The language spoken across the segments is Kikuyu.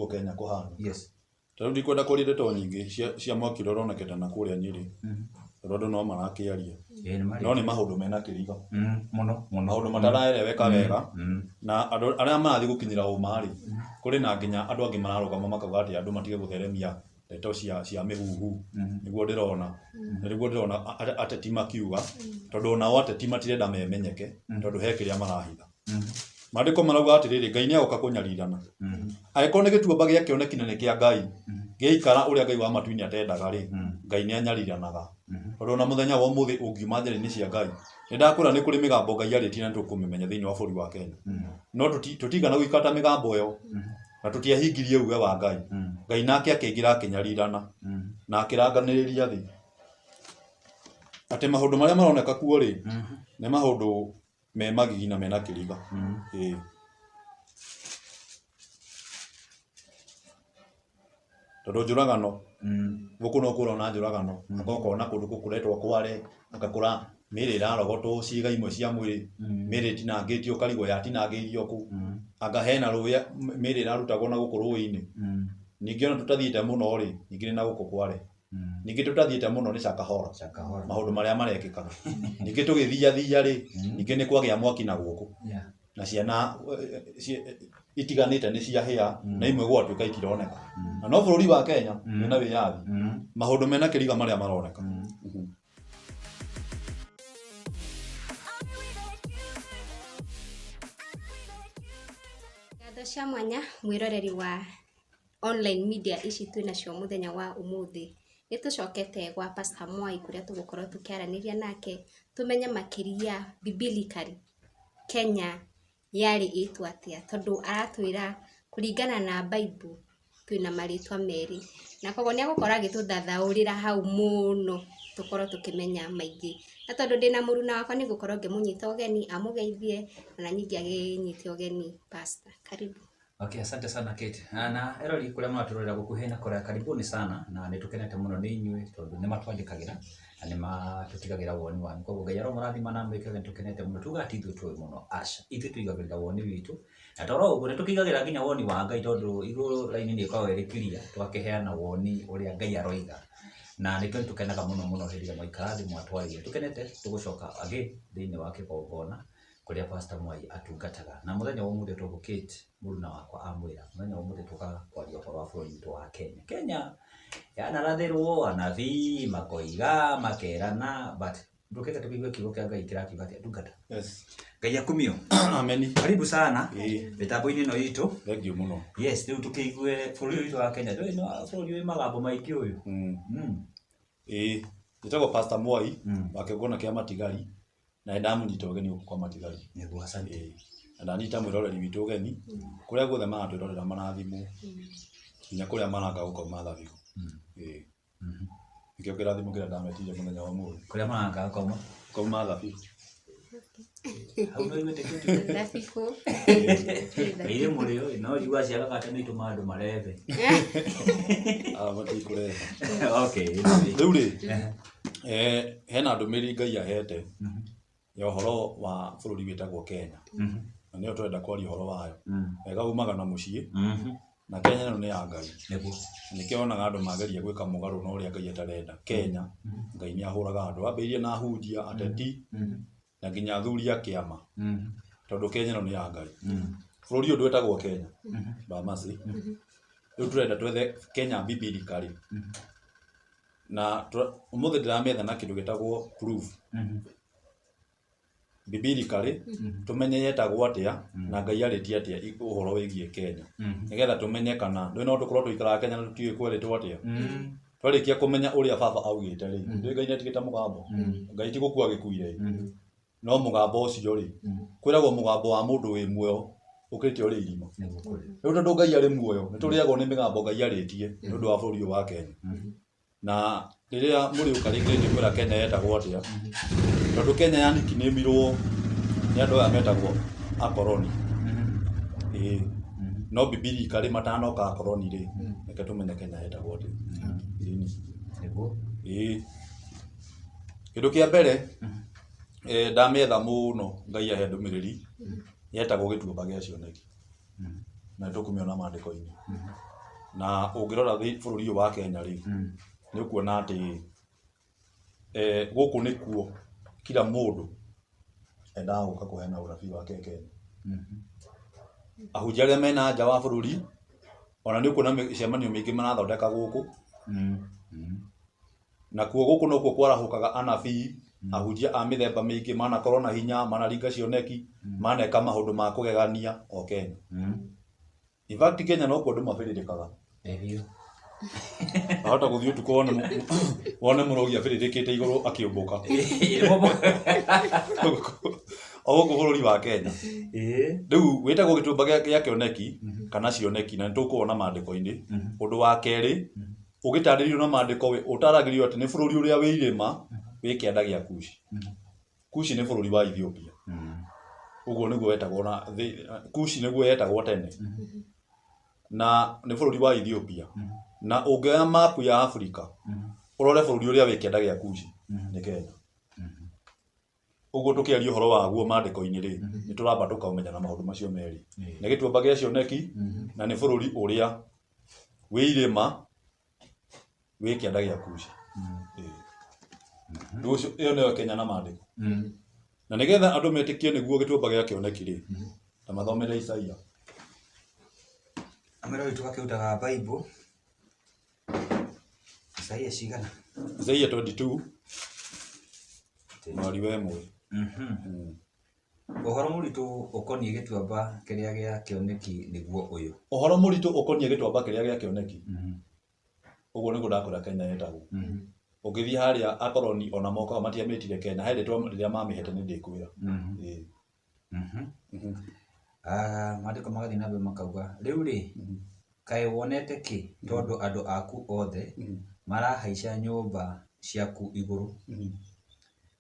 Nĩguo Kenya kũhana. Yes. Ta rĩu ndikwenda kũria ndeto nyingĩ cia mwaki ũrĩa ũronekete na kũrĩa Nyĩrĩ, tondũ andũ no marakĩaria. Ĩĩ, nĩ marĩ. No nĩ maũndũ mena kĩriga. Mũno, mũno. Maũndũ mataraereweka wega, na andũ arĩa marathiĩ gũkinyĩra ũma rĩ, kũrĩ na nginya andũ angĩ mararũgama makauga atĩ andũ matige gũtheremia ndeto cia mĩhuhu. Nĩguo ndĩrona. Na nĩguo ndĩrona ateti makiuga, tondũ onao ateti matirenda memenyeke, tondũ he kĩrĩa marahitha. Maandĩko marauga atĩrĩrĩ, Ngai nĩ agoka kũnyarirana. Angĩkorwo nĩ gĩtuamba gĩa kĩoneki na nĩ kĩa Ngai, gĩaikara ũrĩa Ngai wa matu-inĩ atendaga rĩ, Ngai nĩ anyariranaga. Tondũ ona mũthenya wa ũmũthĩ ũngiuma njĩra-inĩ cia Ngai, nĩ ndakwĩra nĩ kũrĩ mĩgambo Ngai arĩtie na nĩtũkũmĩmenya thĩinĩ wa bũrũri wa Kenya. No tũtigana gũikara ta mĩgambo ĩyo, na tũtiahingirie uge wa Ngai. Ngai nake akĩingĩra akĩnyarirana, na akĩranganĩrĩria thĩ. Atĩ maũndũ marĩa maroneka kuo rĩ, nĩ maũndũ me magigi na mena kĩriga. Ĩĩ. Tondũ njũragano, gũkũ no kũrona njũragano, anga ũkona kũndũ kũu kũretwo kware, agakora mĩĩrĩ ĩrarogotwo ciĩga imwe cia mwĩrĩ, mĩĩrĩ ĩtinangĩtio ũkarigwo yatinangĩirio kũ, anga hena rũĩ mĩĩrĩ ĩrarutagwo na gũkũ rũĩ-inĩ. Ningĩ ona tũtathiĩte mũno rĩ, ningĩ nĩ na gũkũ kware. Ningĩ tũtathiĩte mũno nĩ Shakahola, Shakahola. maũndũ marĩa marekĩkaga. Ningĩ tũgĩthiathia rĩ, ningĩ nĩ kwagĩa mwaki na gũkũ. Na ciana itiganĩte nĩ ciahĩa, na imwe gwatuĩka itironeka. Na no bũrũri wa Kenya wĩna wĩyathi, maũndũ mena kĩriga marĩa maroneka. Ngatho cia mwanya mwĩroreri wa online media ici twĩ nacio mũthenya wa ũmũthĩ. Nĩ tũcokete gwa Pastor Mwai kũrĩa tũgũkorwo tũkĩaranĩria nake tũmenye makĩria biblically Kenya yarĩ ĩtwo atĩa, tondũ aratwĩra kũringana na Bible twĩna marĩtwa merĩ, na koguo nĩ egũkorwo agĩtũthathaũrĩra hau mũno tũkorwo tũkĩmenya maingĩ. Na tondũ ndĩna mũruna wakwa nĩ ngũkorwo ngĩmũnyita ũgeni amũgeithie na ningĩ agĩnyite ũgeni Pastor. Karibu. Okay, asante sana Kate. Na erori kũrĩa mũratũrorera gũkuhĩ na kũraya, karibuni sana na nĩ tũkenete mũno nĩ inyuĩ tondũ nĩ matwandĩkagĩra na nĩ matũtigagĩra woni wanyu. Koguo Ngai aromũrathima na amwĩkage, nĩ tũkenete mũno. Tugaga ti ithuĩ tũĩ mũno, aca, ithuĩ tũigagĩrĩra woni witũ. Na toro ũguo nĩ tũkĩigagĩra nginya woni wa Ngai tondũ igũrũ raini nĩ ĩkoragwo ĩrĩ clear, tũgakĩheana woni ũrĩa Ngai aroiga. Na nĩkĩo nĩ tũkenaga mũno mũno hĩndĩ ĩrĩa mwaikara thĩ mwatwarĩria. Tũkenete tũgũcoka again thĩinĩ wa kĩgongona kũrĩa Pastor Mwai atungataga. Na mũthenya wa ũmũthĩ tũgũ Kate mũruna wakwa amwĩra, mũthenya wa ũmũthĩ tũkaga kwaria ũhoro wa bũrũri witũ wa Kenya. Kenya yanarathĩrwo anabii makoiga makerana, but ndũkĩte tũkĩigue kiugo kĩa Ngai kĩrakiuga atĩa ndungata. Yes. Ngai akumio. Ameni. Karibu sana Ĩĩ. mĩtambo-inĩ ĩno itũ. Thank you mũno. Yes, rĩu tũkĩigue bũrũri witũ wa Kenya. Ndũĩ no bũrũri wĩ magambo maingĩ ũyũ. Ĩĩ, njĩtagwo Pastor Mwai wa kĩgongona kĩa Matigari, na nĩ ndamũnyita ũgeni gũkũ kwa Matigari. Nĩguo, asante. Ĩĩ. Na ndanyita mwĩroreri witũ ũgeni, kũrĩa guothe maratwĩrorera marathimwo, nginya kũrĩa maranga gũkauma thabibũ. Ĩĩ. Nĩkĩo kĩrathimo kĩrĩa ndametirie mũthenya wa ũmũthĩ. Kũrĩa maranga gũkauma? Gũkauma thabibũ. Hau no iwĩtĩkĩtie. Thabibũ. Irĩ mũrĩo, no njiguaga ciagaga atĩ nĩ itũmaga andũ marebe. Ah, matikũreba. Okay. Rĩu rĩ, hena ndũmĩrĩri Ngai ahete ya ũhoro wa bũrũri wĩtagwo Kenya. Na nĩyo tũrenda kwaria ũhoro wayo. Wega umaga na mũciĩ, na Kenya ĩno nĩ ya Ngai. Nĩguo. Nĩkĩo wonaga andũ mageria gwĩka mũgarũ na ũrĩa Ngai atarenda. Kenya, Ngai nĩ ahũraga andũ. Ambĩrĩirie na ahunjia, ateti, na nginya athuri a kĩama. Tondũ Kenya ĩno nĩ ya Ngai. Bũrũri ũyũ ndwetagwo Kenya. Bamasi. Rĩu tũrenda twethe Kenya biblically. Na ũmũthĩ ndĩramĩetha na kĩndũ gĩtagwo proof. Biblically, tũmenye yetagwo atĩa na Ngai arĩtie atĩa ũhoro wĩgiĩ Kenya. Nĩgetha tũmenye kana ndũĩ no tũkorwo tũikaraga Kenya na tũtiũĩ kwerĩtwo atĩa. Twarĩkia kũmenya ũrĩa baba augĩte rĩ, ndũĩ Ngai nĩatigĩte mũgambo. Ngai ti gũkua agĩkuire. No mũgambo ũcio rĩ, kwĩragwo mũgambo wa mũndũ wĩ muoyo ũkĩrĩte ũrĩ irima. Rĩu tondũ Ngai arĩ muoyo, nĩ tũrĩagwo nĩ mĩgambo Ngai arĩtie nĩ ũndũ wa bũrũri ũyũ wa Kenya. Na rĩrĩa mũrĩũka rĩngĩ nĩngũkwĩra Kenya yetagwo atĩa, tondũ Kenya yanikinĩmirwo nĩ andũ aya metagwo akoroni. Ĩĩ. No biblically matanoka akoroni rĩ, reke tũmenye Kenya yetagwo atĩa. Ĩĩ. Nĩguo. Ĩĩ. Kĩndũ kĩa mbere, ndamĩetha mũno Ngai ahe ndũmĩrĩri, yetagwo gĩtuamba gĩa cioneki. Na nĩtũkũmĩona maandĩko-inĩ. Na ũngĩrora bũrũri ũyũ wa Kenya rĩ, nĩ ũkuona atĩ gũkũ nĩkuo kila mũndũ endaga gũka kũheana ũnabii wake Kenya. Ahunjia arĩa mena nja wa bũrũri, ona nĩ ũkuona mĩcemanio mĩingĩ marathondeka gũkũ. Nakuo gũkũ nokuo kwarahũkaga anabii, ahunjia a mĩthemba mĩingĩ manakorwo na hinya, manaringa cioneki, maneka maũndũ ma kũgegania o Kenya. In fact Kenya nokuo andũ mabĩrĩrĩkaga. Ĩbiũ. Wahota gũthiĩ ũtukũ wone mũrogi abĩrĩrĩkĩte igũrũ akĩũmbũka. O gũkũ bũrũri wa Kenya. Rĩu wĩtagwo gĩtuamba gĩa kĩoneki kana cioneki na nĩtũkũwona maandĩko-inĩ. Ũndũ wa kerĩ, ũgĩtarĩrio na maandĩko ũtaragĩrio atĩ nĩ bũrũri ũrĩa wĩ irĩma wĩ kĩanda gĩa Kushi. Kushi nĩ bũrũri wa Ethiopia. Ũguo nĩguo wetagwo na Kushi nĩguo yetagwo tene. Na nĩ bũrũri wa Ethiopia. Na ũngĩoya mapu ya Afrika, ũrore bũrũri ũrĩa wĩ kĩanda gĩa Kushi, nĩ Kenya. Ũguo tũkĩaria ũhoro waguo maandĩko-inĩ rĩ, nĩ tũramba tũkaũmenya na maũndũ macio merĩ. Nĩ gĩtuamba gĩa cioneki, na nĩ bũrũri ũrĩa wĩ irĩma wĩ kĩanda gĩa Kushi. Rĩu ũcio ĩyo nĩyo Kenya na maandĩko. Na nĩgetha andũ metĩkie nĩguo gĩtuamba gĩa kĩoneki rĩ, ta mathomere Isaia. Amero tũgakĩrutaga Bible. Isaia cigana? Isaia 22 mweri wa ĩmwe. Ũhoro mũritũ ũkoniĩ gĩtuamba kĩrĩa gĩa kĩoneki nĩguo ũyũ. Ũhoro mũritũ ũkoniĩ gĩtuamba kĩrĩa gĩa kĩoneki. Ũguo nĩguo ndakwĩra Kenya ĩtagwo. Ũngĩthiĩ harĩa akoroni ona mokaga matiamĩtire Kenya, he rĩtwa rĩrĩa mamĩhete nĩ ndĩkwĩra. Ĩĩ. Maandĩko magathiĩ na mbere makauga, rĩu rĩ, kaĩ wonete kĩ tondũ andũ aku othe marahaica nyũmba ciaku igũrũ?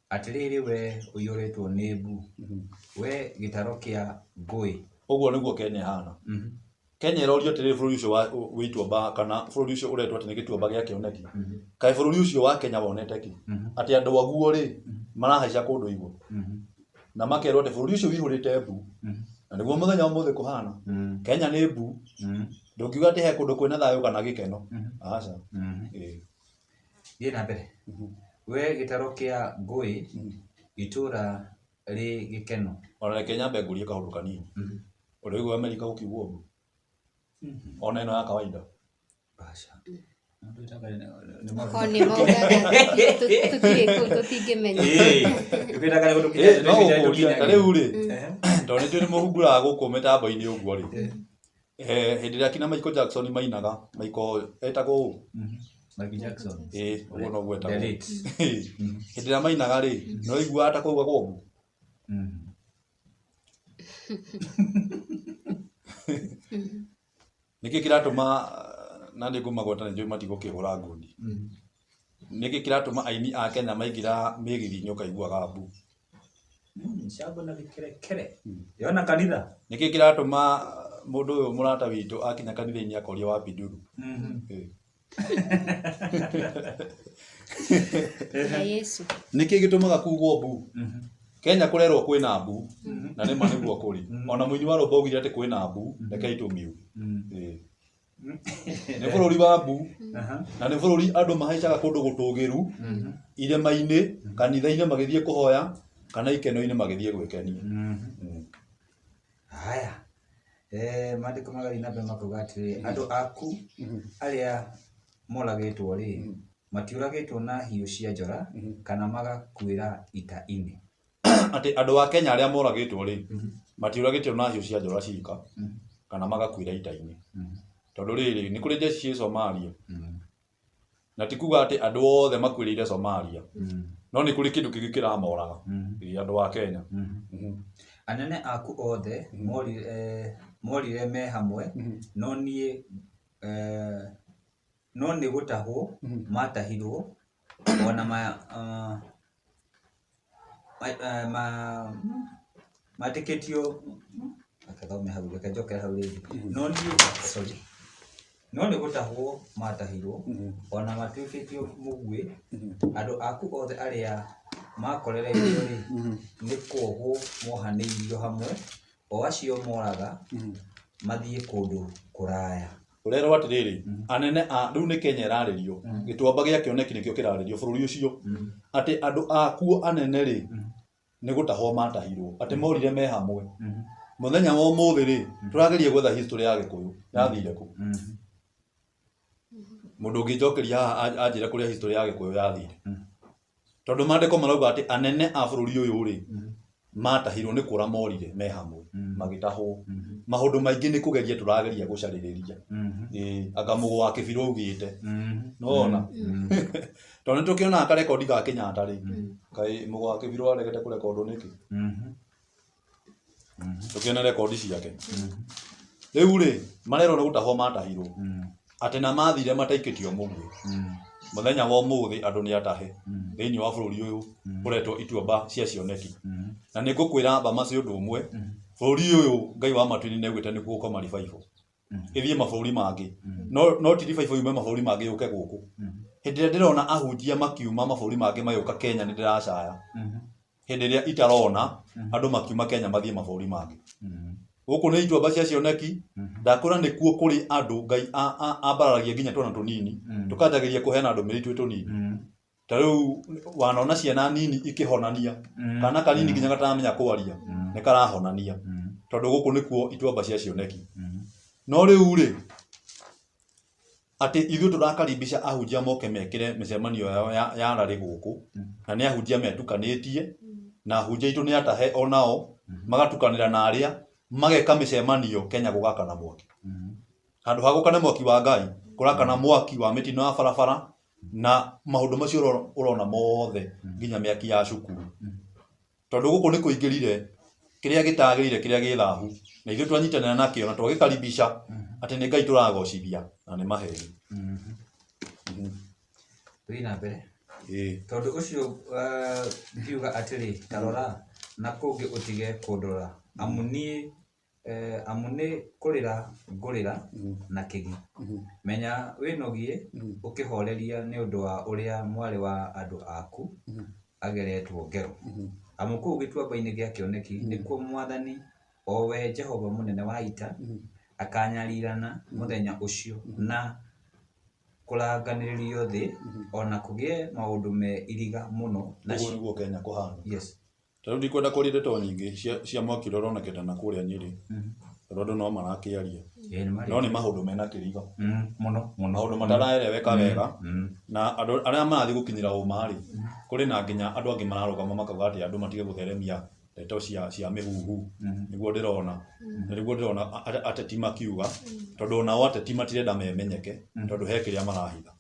Atĩrĩrĩ we ũiyũrĩtwo nĩ mbu, we gĩtaro kĩa ngũĩ. Ũguo nĩguo Kenya ĩhana. Kenya ĩrorio atĩrĩrĩ bũrũri ũcio wĩ ituamba kana bũrũri ũcio ũretwo atĩ nĩ gĩtuamba gĩa kĩoneki. Kaĩ bũrũri ũcio wa Kenya wonete kĩ? Atĩ andũ aguo rĩ, marahaica kũndũ igũrũ. Na makerwo atĩ bũrũri ũcio ũihũrĩte mbu. Na nĩguo mũthenya wa ũmũthĩ kũhana. Kenya nĩ mbu. Ndũngiuga atĩ he kũndũ kwĩna thayũ kana gĩkeno. Aca. Ĩĩ. Thiĩ na mbere. We gĩtaro kĩa ngũĩ, itũũra rĩ gĩkeno. Ona reke nyambe ngũrie kaũndũ kanini. Ũrĩ waigua Amerika gũkiugwo mbu? Ona ĩno ya kawaida. Aca. O nĩ maugaga tũtirĩ kũu tũtingĩmenya. No gũkũria ta rĩu rĩ, tondũ nĩ njũĩ nĩ mũhunguraga gũkũ mĩtambo-inĩ ũguo rĩ, hĩndĩ ĩrĩa kina Michael Jackson mainaga, Michael etagwo ũ? Michael Jackson. Ĩĩ, ũguo noguo The etagwo. late. Hĩndĩ ĩrĩa mainaga rĩ, nĩ waiguaga ta kwaugagwo mbu? Nĩkĩ kĩratũma na nĩ ngũmagweta nĩ njũĩ matigũkĩhũra ngundi. Nĩkĩ kĩratũma aini a Kenya maingĩra mĩgithi-inĩ ũkaiguaga mbu? Shangwe na vigelegele. Yona kanitha. Nĩkĩ kĩratũma mũndũ ũyũ mũrata witũ akinya kanitha-inĩ akoria wapi nduru? Ĩĩ. Na Yesu. Nĩkĩ gĩtũmaga kugwo mbu? Kenya kũrerwo kwĩna mbu, na nĩma nĩguo kũrĩ. Ona mũini wa rwĩmbo augire atĩ kwĩna mbu, rekei tũmiuge. Ĩĩ. Nĩ bũrũri wa mbu, na nĩ bũrũri andũ mahaicaga kũndũ gũtũgĩru, irĩma-inĩ, kanitha-inĩ magĩthiĩ kũhoya, kana ikeno-inĩ magĩthiĩ gwĩkenia. Haya. Maandĩko magathiĩ na mbere makauga atĩrĩrĩ, andũ aku arĩa moragĩtwo rĩ, matiũragĩtwo na hiũ cia njora kana magakuĩra ita-inĩ. Atĩ andũ a Kenya arĩa moragĩtwo rĩ, matiũragĩtwo na hiũ cia njora cika, kana magakuĩra ita-inĩ. Tondũ rĩrĩ, nĩ kũrĩ jeshi ciĩ Somalia. Na ti kuga atĩ andũ othe makuĩrĩire Somalia. No nĩ kũrĩ kĩndũ kĩngĩ kĩramoraga. Ĩĩ, andũ a Kenya. Anene aku othe morire me hamwe, no niĩ no nĩ gũtahwo matahirwo, ona matĩkĩtio, reke thome hau, reke njokere hau rĩngĩ. No niĩ, sorry. No nĩ gũtahwo matahirwo, ona matuĩkĩtio mũguĩ, andũ aku othe arĩa makorereirio rĩ, nĩ kuohwo mohanĩirio hamwe, o acio moraga mathiĩ kũndũ kũraya. Ũrerwo atĩrĩrĩ, anene a rĩu nĩ Kenya ĩrarĩrio, gĩtuamba gĩa kĩoneki nĩkĩo kĩrarĩrio bũrũri ũcio, atĩ andũ akuo anene rĩ, nĩ gũtahwo matahirwo, atĩ morire me hamwe. Mũthenya wa ũmũthĩ rĩ, tũrageria gwetha history ya Gĩkũyũ yathire kũ. Mũndũ ũngĩnjokeria haha anjĩre kũrĩa history ya Gĩkũyũ yathire. Tondũ maandĩko marauga atĩ anene a bũrũri ũyũ rĩ, matahirwo nĩ kũra morire me hamwe, magĩtahwo. Maũndũ maingĩ nĩ kũgeria tũrageria gũcarĩrĩria. Ĩĩ, anga mũgũ wa kĩbirũ augĩte. Nĩwona? Tondũ nĩ tũkĩonaga karekondi ga Kenyatta rĩ, kaĩ mũgũ wa kĩbirũ aregete kũrekondwo nĩkĩ? Tũkĩone rekondi ciake. Rĩu rĩ, marerwo nĩ gũtahwo matahirwo. Atĩ na mathire mataikĩtio mũguĩ. Mũthenya wa ũmũthĩ andũ nĩ atahe thĩinĩ wa bũrũri ũyũ ũretwo ituamba cia cioneki. Na nĩ ngũkwĩra Bamasi ũndũ ũmwe, bũrũri ũyũ Ngai wa matu-inĩ nĩ augĩte nĩkuo gũkoma revival. Ĩthiĩ mabũrũri mangĩ. No ti revival yume mabũrũri mangĩ yũke gũkũ. Hĩndĩ ĩrĩa ndĩrona ahunjia makiuma mabũrũri mangĩ magĩũka Kenya nĩ ndĩracaya. Hĩndĩ ĩrĩa itarona andũ makiuma Kenya mathiĩ mabũrũri mangĩ. Gũkũ nĩ ituamba cia cioneki, ndakwĩra nĩkuo kũrĩ andũ Ngai ambararagia nginya twana tũnini, tũkanjagĩria kũheana ndũmĩrĩri twĩ tũnini. Ta rĩu wanona ciana nini ikĩhonania, kana kanini nginya gataramenya kwaria, nĩ karahonania. Tondũ gũkũ nĩkuo ituamba cia cioneki. No rĩu rĩ, atĩ ithuĩ tũrakaribisha ahunjia moke mekĩre mĩcemanio yao ya rarĩ gũkũ, na nĩ ahunjia metukanĩtie, na ahunjia aitũ nĩ atahe onao, magatukanĩra na arĩa, mageka mĩcemanio Kenya gũgakana mwaki. Handũ ha gũkana mwaki wa Ngai, kũrakana mwaki wa mĩtino ya barabara, na maũndũ macio ũrona mothe nginya mĩaki ya cukuru. Tondũ gũkũ nĩ kũingĩrire kĩrĩa gĩtagĩrĩire, kĩrĩa gĩ thahu, na ithuĩ twanyitanĩra nakĩo na twagĩkaribisha atĩ nĩ Ngai tũragocithia, na nĩ maheni. Tũthiĩ na mbere. Tondũ ũcio ngiuga atĩrĩ, ta rora na kũngĩ ũtige kũndora, amu niĩ amu nĩ kũrĩra ngũrĩra na kĩgi. Menya wĩnogie ũkĩhoreria nĩ ũndũ wa ũrĩa mwarĩ wa andũ aku ageretwo ngero. Amu kũu gĩtuamba-inĩ gĩa kĩoneki nĩkuo Mwathani o we Jehova mũnene wa ita akanyarirana mũthenya ũcio na kũranganĩrĩrio thĩ ona kũgĩe maũndũ me iriga mũno. Ũguo nĩguo Kenya kũhana. Yes. Ta rĩu ndikwenda kwaria ndeto nyingĩ cia mwaki ũrĩa ũronekete na kũrĩa Nyĩrĩ, tondũ andũ no marakĩaria. No nĩ maũndũ mena kĩriga. Mũno, mũno. Maũndũ mataraeleweka wega, na andũ arĩa marathiĩ gũkinyĩra ũma rĩ, kũrĩ na nginya andũ angĩ mararũgama makauga atĩ andũ matige gũtheremia ndeto cia mĩhuhu. Nĩguo ndĩrona. Na nĩguo ndĩrona ateti makiuga, tondũ onao ateti matirenda memenyeke, tondũ he kĩrĩa marahitha.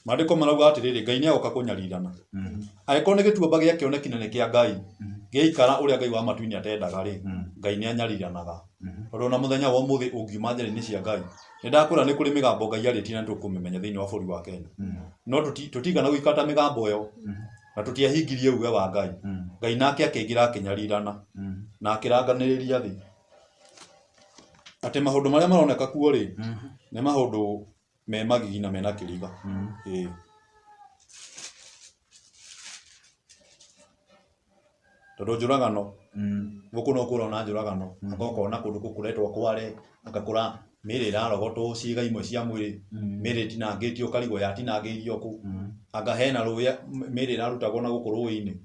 Maandĩko marauga atĩrĩrĩ, Ngai nĩ agoka kũnyarirana. Angĩkorwo nĩ gĩtuamba gĩa kĩoneki na nĩ kĩa Ngai, gĩaikara ũrĩa Ngai wa matu-inĩ atendaga rĩ, Ngai nĩ anyariranaga. Tondũ ona mũthenya wa ũmũthĩ ũngiuma njĩra-inĩ cia Ngai, nĩ ndakwĩra nĩ kũrĩ mĩgambo Ngai arĩtie na tũkũmĩmenya thĩinĩ wa bũrũri wa Kenya. No tũtigana gũikara ta mĩgambo ĩyo, na tũtiahingirie uge wa Ngai. Ngai nake akĩingĩra akĩnyarirana, na akĩranganĩrĩria thĩ. Atĩ maũndũ marĩa maroneka kuo rĩ, nĩ maũndũ me magigi na mena kĩriga. Ĩĩ. Tondũ njũragano, gũkũ no kũrona njũragano, anga ũkona kũndũ kũretwo kware, agakora mĩĩrĩ ĩrarogotwo ciĩga imwe cia mwĩrĩ, mĩĩrĩ ĩtinangĩtio ũkarigwo yatinangĩirio kũ, anga hena rũĩ mĩĩrĩ ĩrarutagwo na gũkũ rũĩ-inĩ.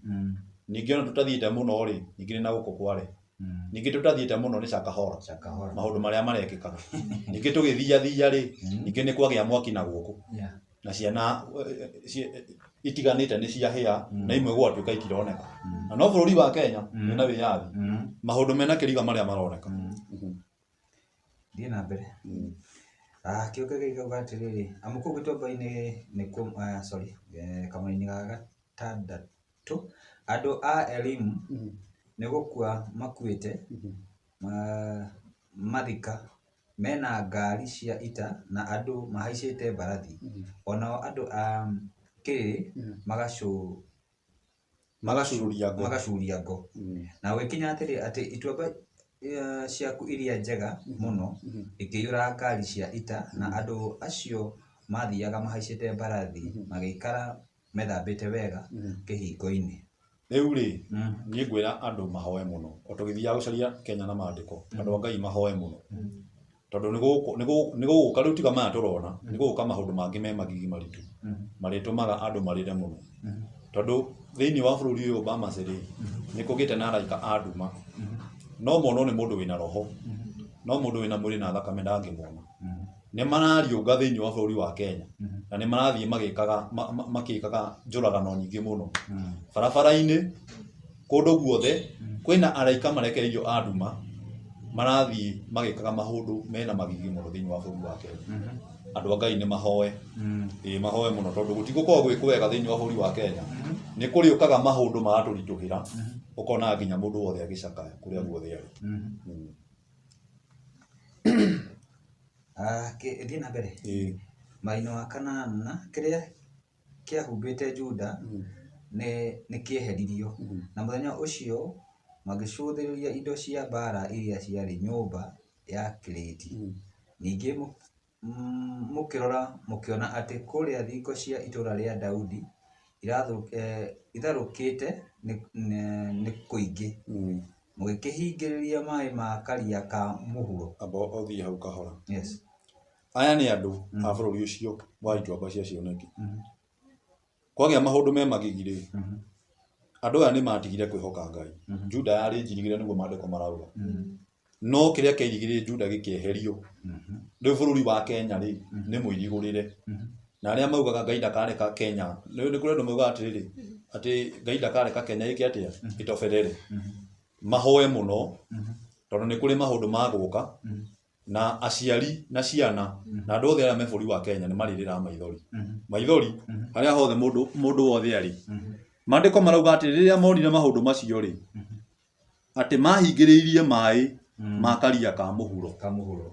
Ningĩ ona tũtathiĩte mũno rĩ, ningĩ nĩ na gũkũ kware. Ningĩ tũtathiĩte mũno nĩ Shakahola, maũndũ marĩa marekĩkaga. Ningĩ tũgĩthiathia rĩ, ningĩ nĩ kwagĩa mwaki na gũkũ. Na ciana itiganĩte nĩ ciahĩa, na imwe gwatuĩka itironeka. Na no bũrũri wa Kenya wĩna wĩyathi, maũndũ mena kĩriga marĩa maroneka. Thiĩ na mbere. Kĩũngũ gĩkauga atĩrĩrĩ, amu kũu gĩtuamba-inĩ nĩkuo, sorry, kamũra-inĩ ga gatandatũ, andũ a Elimu nĩ gũkua makuĩte, mathika mena ngari cia ita na andũ mahaicĩte mbarathi. Onao andũ a Kĩrĩ magacuria ngo. Magacuria ngo. Na gũgĩkinya atĩrĩ atĩ ituamba ciaku iria njega mũno ikĩiyũra ngari cia ita na andũ acio mathiaga mahaicĩte mbarathi magĩikara methambĩte wega kĩhingo-inĩ. Rĩu rĩ, niĩ ngwĩra andũ mahoe mũno. O tũgĩthiaga gũcaria Kenya na maandĩko, andũ a Ngai mahoe mũno. Tondũ nĩ gũgũka rĩu tiga maya tũrona, nĩ gũgũka maũndũ mangĩ me magigi maritũ marĩtũmaga andũ marĩre mũno. Tondũ thĩinĩ wa bũrũri ũyũ Bamas rĩ, nĩ kũgĩte na araika a nduma. No monwo nĩ mũndũ wĩna roho, no mũndũ wĩna mwĩrĩ na thakame ndangĩmona. Nĩ marariũnga thĩinĩ wa bũrũri wa Kenya na nĩ marathiĩ magĩkaga makĩkaga njũragano nyingĩ mũno. Barabara-inĩ kũndũ guothe kwĩna araika marekereirio a nduma marathiĩ magĩkaga maũndũ mena magigi mũno thĩinĩ wa bũrũri wa Kenya. Andũ a Ngai nĩ mahoe, ĩĩ mahoe mũno tondũ gũtigũkorwo gwĩ kwega thĩinĩ wa bũrũri wa Kenya. Nĩ kũrĩũkaga maũndũ maratũritũhĩra, ũkona nginya mũndũ wothe agĩcakaya kũrĩa guothe arĩ. Thiĩ na mbere. Ĩĩ. Mwena wa kanana kĩrĩa kĩahumbĩte Juda nĩ kĩeheririo, na mũthenya ũcio magĩcũthĩrĩria indo cia mbaara iria ciarĩ nyũmba ya kĩrĩti. Ningĩ mũkĩrora mũkĩona atĩ kũrĩa thingo cia itũũra rĩa Daudi itharũkĩte nĩ kũingĩ, mũgĩkĩhingĩrĩria maaĩ ma karia ka mũhuro. Amba ũthiĩ hau kahora. Yes. Aya nĩ andũ a bũrũri ũcio wa ituamba cia cioneki. Kwagĩa maũndũ me magigi rĩ, andũ aya nĩ matigire kwĩhoka Ngai. Juda yarĩ njirigĩre nĩguo maandĩko marauga. No kĩrĩa kĩairigĩrĩire Juda gĩkĩeherio. Rĩu bũrũri wa Kenya rĩ, nĩ mũirigũrĩre. Na arĩa maugaga Ngai ndakareka Kenya, nĩ kũrĩ andũ maugaga atĩrĩrĩ, atĩ Ngai ndakareka Kenya ĩke atĩa, ĩtoberere. Mahoe mũno, tondũ nĩ kũrĩ maũndũ magũka, na aciari na ciana na andũ othe arĩa me bũrũri wa Kenya nĩ marĩrĩraga maithori. Maithori harĩa hothe mũndũ wothe arĩ. Maandĩko marauga atĩ rĩrĩa monire maũndũ macio rĩ, atĩ mahingĩrĩirie maĩ ma karia ka mũhuro. Ka mũhuro.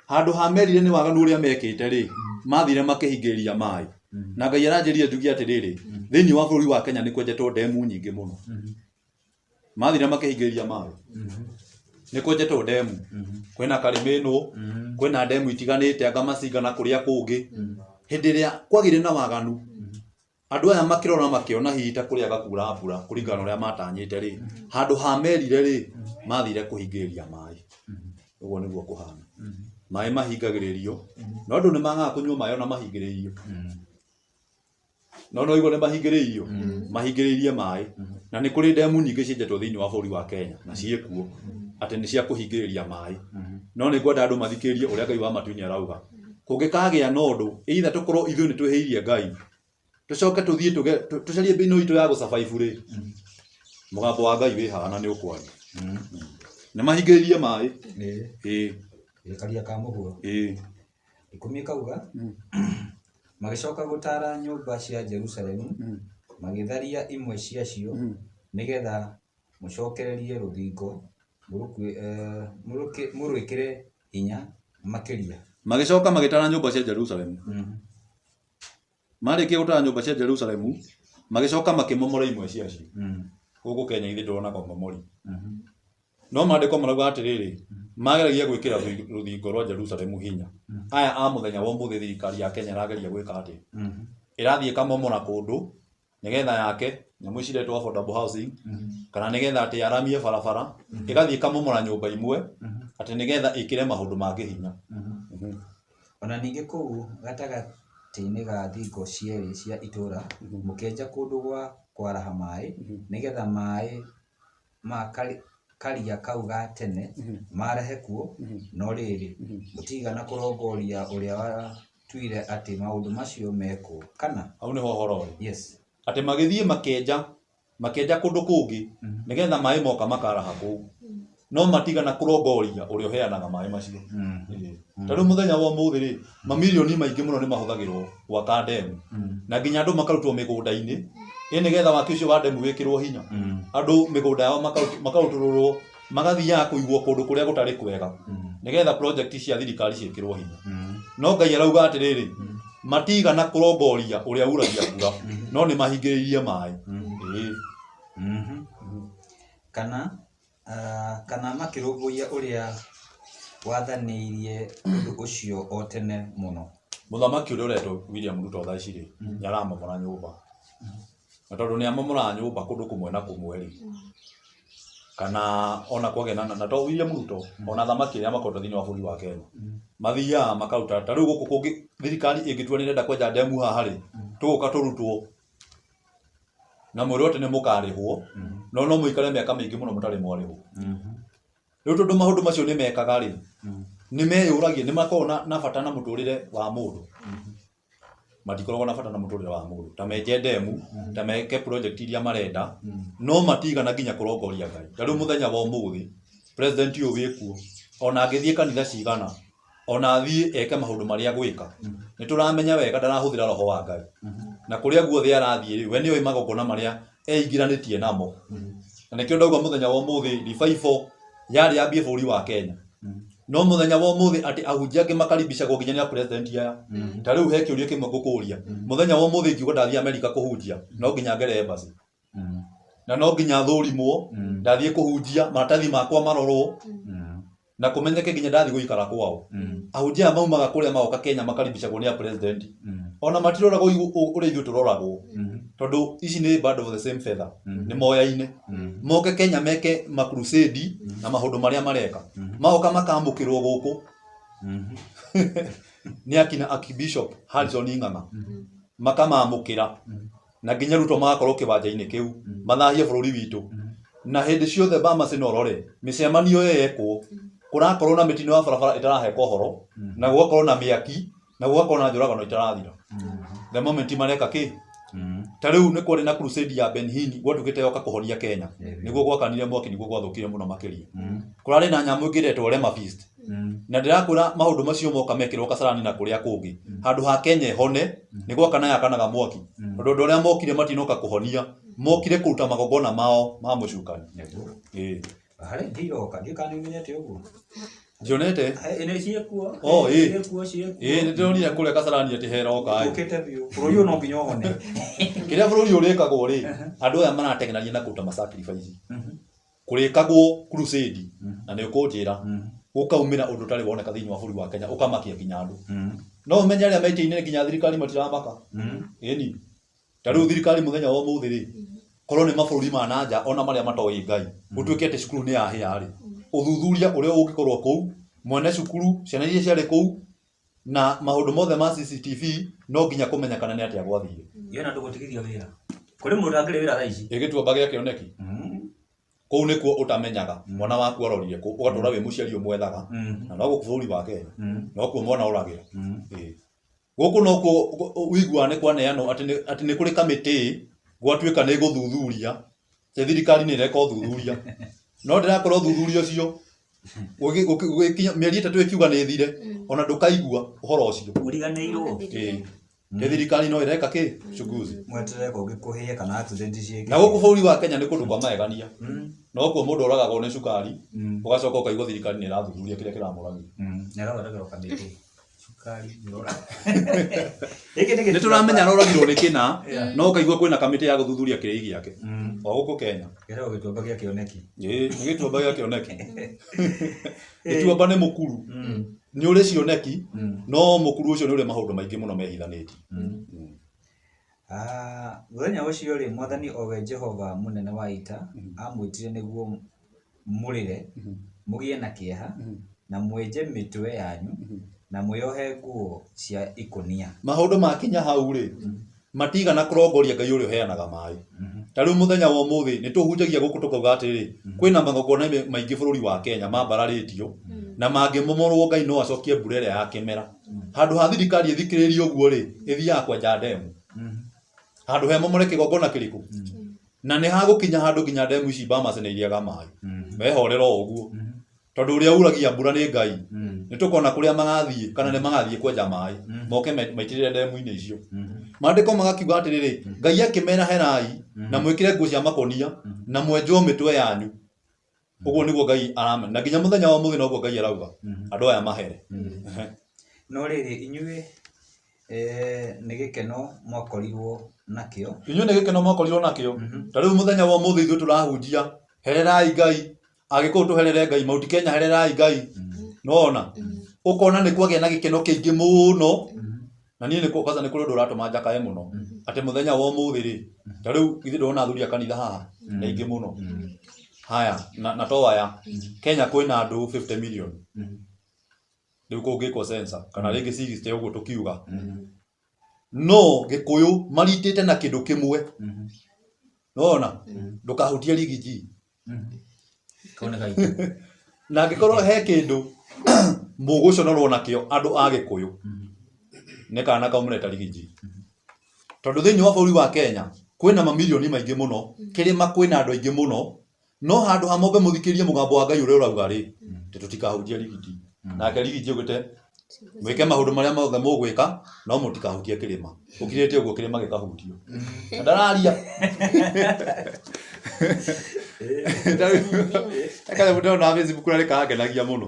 Handũ ha merire nĩ waganu ũrĩa mekĩte rĩ, mathire makĩhingĩrĩria maĩ. Na Ngai aranjĩrire njuge atĩrĩrĩ, thĩinĩ wa bũrũri wa Kenya nĩ kwenjetwo ndemu nyingĩ mũno. Mathire makĩhingĩrĩria maĩ. Nĩ kwenjetwo ndemu. Kwĩna Karĩmĩnũ, kwĩna ndemu itiganĩte anga Masinga na kũrĩa kũngĩ. Hĩndĩ ĩrĩa kwagĩire na waganu, andũ aya makĩrora makĩona hihi ta kũrĩa gakura mbura kũringana na ũrĩa matanyĩte rĩ, handũ ha merire rĩ, mathire kũhingĩrĩria maĩ. Ũguo nĩguo kũhana. Maĩ mahingagĩrĩrio, no andũ nĩ magaga kũnyua maĩ ona mahingĩrĩirio. No igua nĩ mahingĩrĩirio, mahingĩrĩirie maĩ. Na nĩ kũrĩ ndemu nyingĩ cienjetwo thĩinĩ wa bũrũri wa Kenya na ciĩkuo atĩ nĩ cia kũhingĩrĩria maĩ. No nĩ ngwenda andũ mathikĩrĩrie ũrĩa Ngai wa matu-inĩ arauga. Kũngĩkagĩa na ũndũ, either tũkorwo ithuĩ nĩ twĩhĩirie Ngai, tũcoke tũthiĩ tũcarie mbinu itũ ya gũsurvive rĩ, mũgambo wa Ngai wĩ haha na nĩ ũkwaria. Nĩ mahingĩrĩirie maĩ. Ĩĩ. Karia ka mũhuro. Ĩĩ. 10 kauga, magĩcoka gũtara nyũmba cia Jerusalemu, magĩtharia imwe ciacio, nĩgetha mũcokererie rũthingo mũrwĩkĩre hinya makĩria. Magĩcoka magĩtara nyũmba cia Jerusalemu. Marĩkia gũtara nyũmba cia Jerusalemu, magĩcoka makĩmomora imwe ciacio. Gũkũ Kenya ithuĩ tũronaga ũmomori. No maandĩko marauga atĩrĩrĩ, mageragia gwĩkĩra rũthingo rwa Jerusalemu hinya. Aya a mũthenya wa ũmũthĩ thirikari ya Kenya ĩrageria gwĩka atĩa? Ĩrathiĩ ĩkamomora kũndũ nĩgetha yake nyamũ ici iretwo affordable housing, kana nĩgetha atĩ yaramie barabara, ĩgathiĩ ĩkamomora nyũmba imwe atĩ nĩgetha ĩkĩre maũndũ mangĩ hinya. Ona ningĩ kũu gatagatĩ-inĩ ga thingo cierĩ cia itũũra, mũkĩenja kũndũ gwa kwaraha maĩ, nĩgetha maĩ ma karia kau ga tene marehe kuo, no rĩrĩ, mũtiigana kũrongoria ũrĩa watuire atĩ maũndũ macio mekwo, kana? Hau nĩho ũhoro ũrĩ. Yes. Atĩ magĩthiĩ makenja kũndũ kũngĩ, nĩgetha maĩ moka makaraha kũu. No matigana kũrongoria ũrĩa ũheanaga maĩ macio. Ta rĩu mũthenya wa ũmũthĩ rĩ, mamirioni maingĩ mũno nĩ mahũthagĩrwo gwaka ndemu. Na nginya andũ makarutwo mĩgũnda-inĩ, ĩ nĩgetha waki ũcio wa ndemu wĩkĩrwo hinya. Andũ mĩgũnda yao makarutũrũrwo, magathiaga kũigwo kũndũ kũrĩa gũtarĩ kwega, nĩgetha project cia thirikari ciĩkĩrwo hinya. No Ngai arauga atĩrĩrĩ, matigana kũrongoria ũrĩa uragia mbura, no nĩ mahingĩrĩirie maĩ. Ĩĩ. Kana makĩrũmbũiya ũrĩa wathanĩirie ũndũ ũcio o tene mũno. Mũthamaki ũrĩa ũretwo William Ruto thaa ici rĩ, nĩ aramomora nyũmba. Na tondũ nĩ amomoraga nyũmba kũndũ kũmwe na kũmwe rĩ, Kana ona kwagĩa na to William Ruto, ona athamaki arĩa makoretwo thĩinĩ wa bũrũri wa Kenya mathiaga makaruta. Ta rĩu gũkũ kũngĩ thirikari ĩngĩtua nĩ ĩrenda kwenja ndemu haha rĩ, tũgũka tũrutwo na mwĩrwo atĩ nĩ mũkarĩhwo, no no mũikare mĩaka mĩingĩ mũno mũtarĩ mwarĩhwo. Rĩu tondũ maũndũ macio nĩ mekaga rĩ, nĩ meyũragia, nĩ makoragwo na bata na mũtũrĩre wa mũndũ. Matikoragwo na bata na mũtũrĩre wa mũndũ. Ta menje ndemu, ta meke project iria marenda, no matigana nginya kũrongoria Ngai. Ta rĩu mũthenya wa ũmũthĩ, president ũyũ wĩkuo, ona angĩthiĩ kanitha cigana, ona athiĩ eke maũndũ marĩa agwĩka, nĩ tũramenya wega ndarahũthĩra roho wa Ngai. Na kũrĩa guothe arathiĩ rĩ, we nĩoĩ magongona marĩa eingĩranĩtie namo. Na nĩkĩo ndauga mũthenya wa ũmũthĩ revival yarĩ yambie bũrũri wa Kenya. No mũthenya wa ũmũthĩ atĩ ahunjia angĩ makaribicagwo nginya nĩ a president aya. Ta rĩu he kĩũria kĩmwe ngũkũria. Mũthenya wa ũmũthĩ ingiuga ndathiĩ Amerika kũhunjia, no nginya ngere embassy. Na no nginya thũrimwo, ndathiĩ kũhunjia, maratathi makwa marorwo, na kũmenyeke nginya ndathiĩ gũikara kwao. Ahunjia aya maumaga kũrĩa magoka Kenya makaribicagwo nĩ a president. Ona matiroragwo ũrĩa ithuĩ tũroragwo. Tondũ ici nĩ bird of the same feather. Nĩ moyaine. Moke Kenya meke ma crusade na maũndũ marĩa mareka. Magoka makamũkĩrwo gũkũ nĩ akina Archbishop Harrison Ng'ang'a. Makamamũkĩra. Na nginya Ruto magakorwo kĩwanja-inĩ kĩu. Mathahie bũrũri witũ. Na hĩndĩ ciothe Bamasi no ũrore mĩcemanio ĩyo yekwo, kũrakorwo na mĩtino ya barabara ĩtaraheka ũhoro, na gũgakorwo na mĩaki, na gũgakorwo na njũragano itarathira. The moment mareka kĩ? Ta rĩu nĩ kwarĩ na crusade ya Ben Hinn gwatuĩkĩte yoka kũhonia Kenya. Nĩguo gwakanire mwaki, nĩguo gwathũkire mũno makĩria. Kũrarĩ na nyamũ ĩngĩ ĩretwo Rema Feast. Na ndĩrakwĩra maũndũ macio moka mekĩrwo Kasarani na kũrĩa kũngĩ. Handũ ha Kenya ĩhone, nĩ gwakana yakanaga mwaki. Tondũ andũ arĩa mokire matinoka kũhonia, mokire kũruta magongona mao ma mũcukani. Ĩĩ. Harĩ ingĩ iroka, ndiũĩ kana nĩ ũmenyete ũguo. Ndionete. Nĩ ciĩkuo. Oh, ĩĩ. Ciĩkuo, ciĩkuo. Ĩĩ, nĩ ndĩronire kũrĩa Kasarani atĩ heroka ĩ. Ũkĩte biũ. Bũrũri ũyũ no nginya ũhone. Kĩrĩa bũrũri ũrĩkagwo rĩ, andũ aya marateng'erania na kũruta ma sacrifice. Kũrĩkagwo crusade, na nĩ ũkũnjĩra, gũkaumĩra ũndũ ũtarĩ woneka thĩinĩ wa bũrũri wa Kenya, ũkamakia nginya andũ. No ũmenye arĩa me itĩ-inĩ nginya thirikari matiramaka. Ĩni. Ta rĩu thirikari mũthenya wa ũmũthĩ rĩ, korwo nĩ mabũrũri ma na nja ona marĩa matoĩ Ngai, gũtuĩke atĩ cukuru nĩ yahĩa rĩ, ũthuthuria ũrĩa ũngĩkorwo kũu, mwene cukuru, ciana iria ciarĩ kũu, na maũndũ mothe ma CCTV no nginya kũmenyekana nĩ atĩa gwathire. Yona ndũgũtigithio wĩra. Kũrĩ mũndũ ũtangĩrĩ wĩra thaa ici. Ĩ gĩtuamba gĩa kĩoneki. Kũu nĩkuo ũtamenyaga mwana waku arorire kũ, ũgatũra wĩ mũciari ũmwethaga, na no gũkũ bũrũri wa Kenya, nokuo mwana oragĩra. Ĩĩ. Gũkũ nokuo ũiguaga nĩ kwaneanwo atĩ nĩ kũrĩ kamĩtĩ gwatuĩka nĩ gũthuthuria, atĩ thirikari nĩ ĩreka ũthuthuria. No ndĩrakora ũthuthuria ũcio gũgĩkinya mĩeri ĩtatũ ĩkiuga nĩ ĩthire, ona ndũkaigua ũhoro ũcio. Ũriganĩirwo. Ĩĩ. Nĩ thirikari no ĩreka kĩ? Uchunguzi. Mweterere kũngĩ kũhĩe kana accident ciĩkĩke. Na gũkũ bũrũri wa Kenya nĩ kũndũ kwa magegania. Nokuo mũndũ oragagwo nĩ cukari, ũgacoka ũkaigua thirikari nĩ ĩrathuthuria kĩrĩa kĩramũragire. Na ĩgathondekerwo kamĩtĩ. Cukari nĩ Nĩ tũramenya aroragirwo nĩ kĩna, no ũkaigua kwĩna kamĩtĩ ya gũthuthuria kĩrĩi gĩake. O gũkũ Kenya. Gĩtagwo gĩtuamba gĩa kĩoneki. Ĩĩ, nĩ gĩtuamba gĩa kĩoneki. Gĩtuamba nĩ mũkuru. Nĩ ũrĩ cioneki, no mũkuru ũcio nĩ ũrĩ maũndũ maingĩ mũno mehithanĩtie. Mũthenya ũcio rĩ, Mwathani o we Jehova mũnene wa ita aamwĩtire nĩguo mũrĩre, mũgĩe na kĩeha, na mwenje mĩtwe yanyu, na mwĩohe nguo cia ikũnia. Maũndũ makinya hau rĩ, matigana kũrongoria Ngai ũrĩa ũheanaga maĩ. Ta rĩu mũthenya wa ũmũthĩ nĩ tũhunjagia gũkũ tũkauga atĩrĩrĩ, kwĩna magongona maingĩ bũrũri wa Kenya mambararĩtio, na mangĩmomorwo Ngai no acokie mbura ĩrĩa ya kĩmera. Handũ ha thirikari ĩthikĩrĩrie ũguo rĩ, ĩthiaga kwenja ndemu. Handũ he momore kĩgongona kĩrĩkũ? Na nĩ hagũkinya handũ nginya ndemu ici Bahamas nĩ irĩaga maĩ. Wehorera o ũguo. Tondũ ũrĩa uragia mbura nĩ Ngai. Nĩ tũkona kũrĩa magathiĩ kana nĩ magathiĩ kwenja maĩ. Moke maitĩrĩre ndemu-inĩ icio. Maandĩko magakiuga atĩrĩrĩ, Ngai akĩmera herai na mwĩkĩre nguo cia makũnia na mwenjwo mĩtwe yanyu. Ũguo nĩguo Ngai aramera. Na nginya mũthenya wa ũmũthĩ noguo Ngai arauga. Andũ aya mahere. No rĩrĩ, inyuĩ nĩ gĩkeno mwakorirwo nakĩo. Inyuĩ nĩ gĩkeno mwakorirwo nakĩo. Ta rĩu mũthenya wa ũmũthĩ ithuĩ tũrahunjia, hererai Ngai, Agĩkũyũ tũherere Ngai, Mount Kenya hererai Ngai. Nona ũkona nĩ kwagĩa na gĩkeno kĩingĩ mũno. Na niĩ nĩ kwanza nĩ kũrĩ ũndũ ũratũma njakae mũno. Atĩ mũthenya wa ũmũthĩ rĩ, ta rĩu githĩ ndũrona athuri a kanitha haha nĩ aingĩ mũno. Haya, na to aya Kenya kwĩna andũ 50 million. Rĩu kũngĩkwo sensa kana rĩngĩ 60 ũguo tũkiuga, no Gĩkũyũ maritĩte na kĩndũ kĩmwe. Nona ndũkahutie Riggy G. Kau nĩ gaitũ. Na angĩkorwo he kĩndũ mũgũconorwo nakĩo andũ a Gĩkũyũ, nĩ kana kau mũreta Riggy G. Tondũ thĩinĩ wa bũrũri wa Kenya kwĩna mamirioni maingĩ mũno, kĩrĩma kwĩna andũ aingĩ mũno, no handũ ha mombe mũthikĩrie mũgambo wa Ngai ũrĩa ũrauga rĩ, atĩ tũtikahutie Riggy G. Nake Riggy G augĩte mwĩke maũndũ marĩa mothe mũgwĩka no mũtikahutie kĩrĩma. Ũkirĩte ũguo kĩrĩma gĩkahutio. Na ndararia. Kanyamũ ndĩrona Facebook na nĩkangenagia mũno.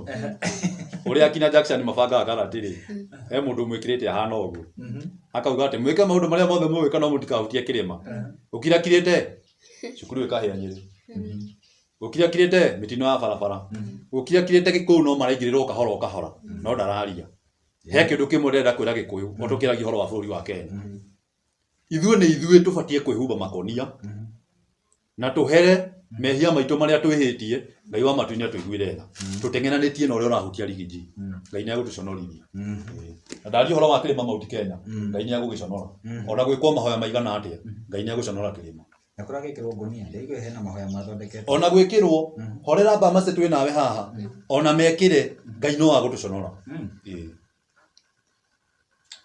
Ũrĩa akina Jackson mabangaga karati rĩ, he mũndũ ũmwĩkĩrĩte ahana ũguo. Akauga atĩ mwĩke maũndũ marĩa mothe mũgwĩka no mũtikahutie kĩrĩma. Ũkirakirĩte cukuru ĩkahĩa Nyĩrĩ. Gũkirakirĩte mĩtino ya barabara. Gũkirakirĩte Gĩkũyũ no maraingĩrĩrwo kahora o kahora no ndararia. He kĩndũ kĩmwe ndĩrenda kwĩra Gĩkũyũ o tũkĩaragia ũhoro wa bũrũri wa Kenya. Ithuĩ nĩ ithuĩ tũbatiĩ kwĩhumba makonia na tũhere mehia maitũ marĩa twĩhĩtie. Ngai wa matu-inĩ atũiguĩre tha. Tũteng'eranĩtie na ũrĩa ũrahutia Riggy G. Ngai nĩ agũtũconorithia. Na ndaria ũhoro wa kĩrĩma Mount Kenya, Ngai nĩ agũgĩconora. Ona gwĩkwo mahoya maigana atĩa, Ngai nĩ agũconora kĩrĩma. Na kũragĩkĩrwo ngũnia, ndaigua hena mahoya mathondeketwo. Ona gwĩkĩrwo, horera Bamasi twĩ nawe haha, ona mekĩre, Ngai no agũtũconora. Ĩĩ.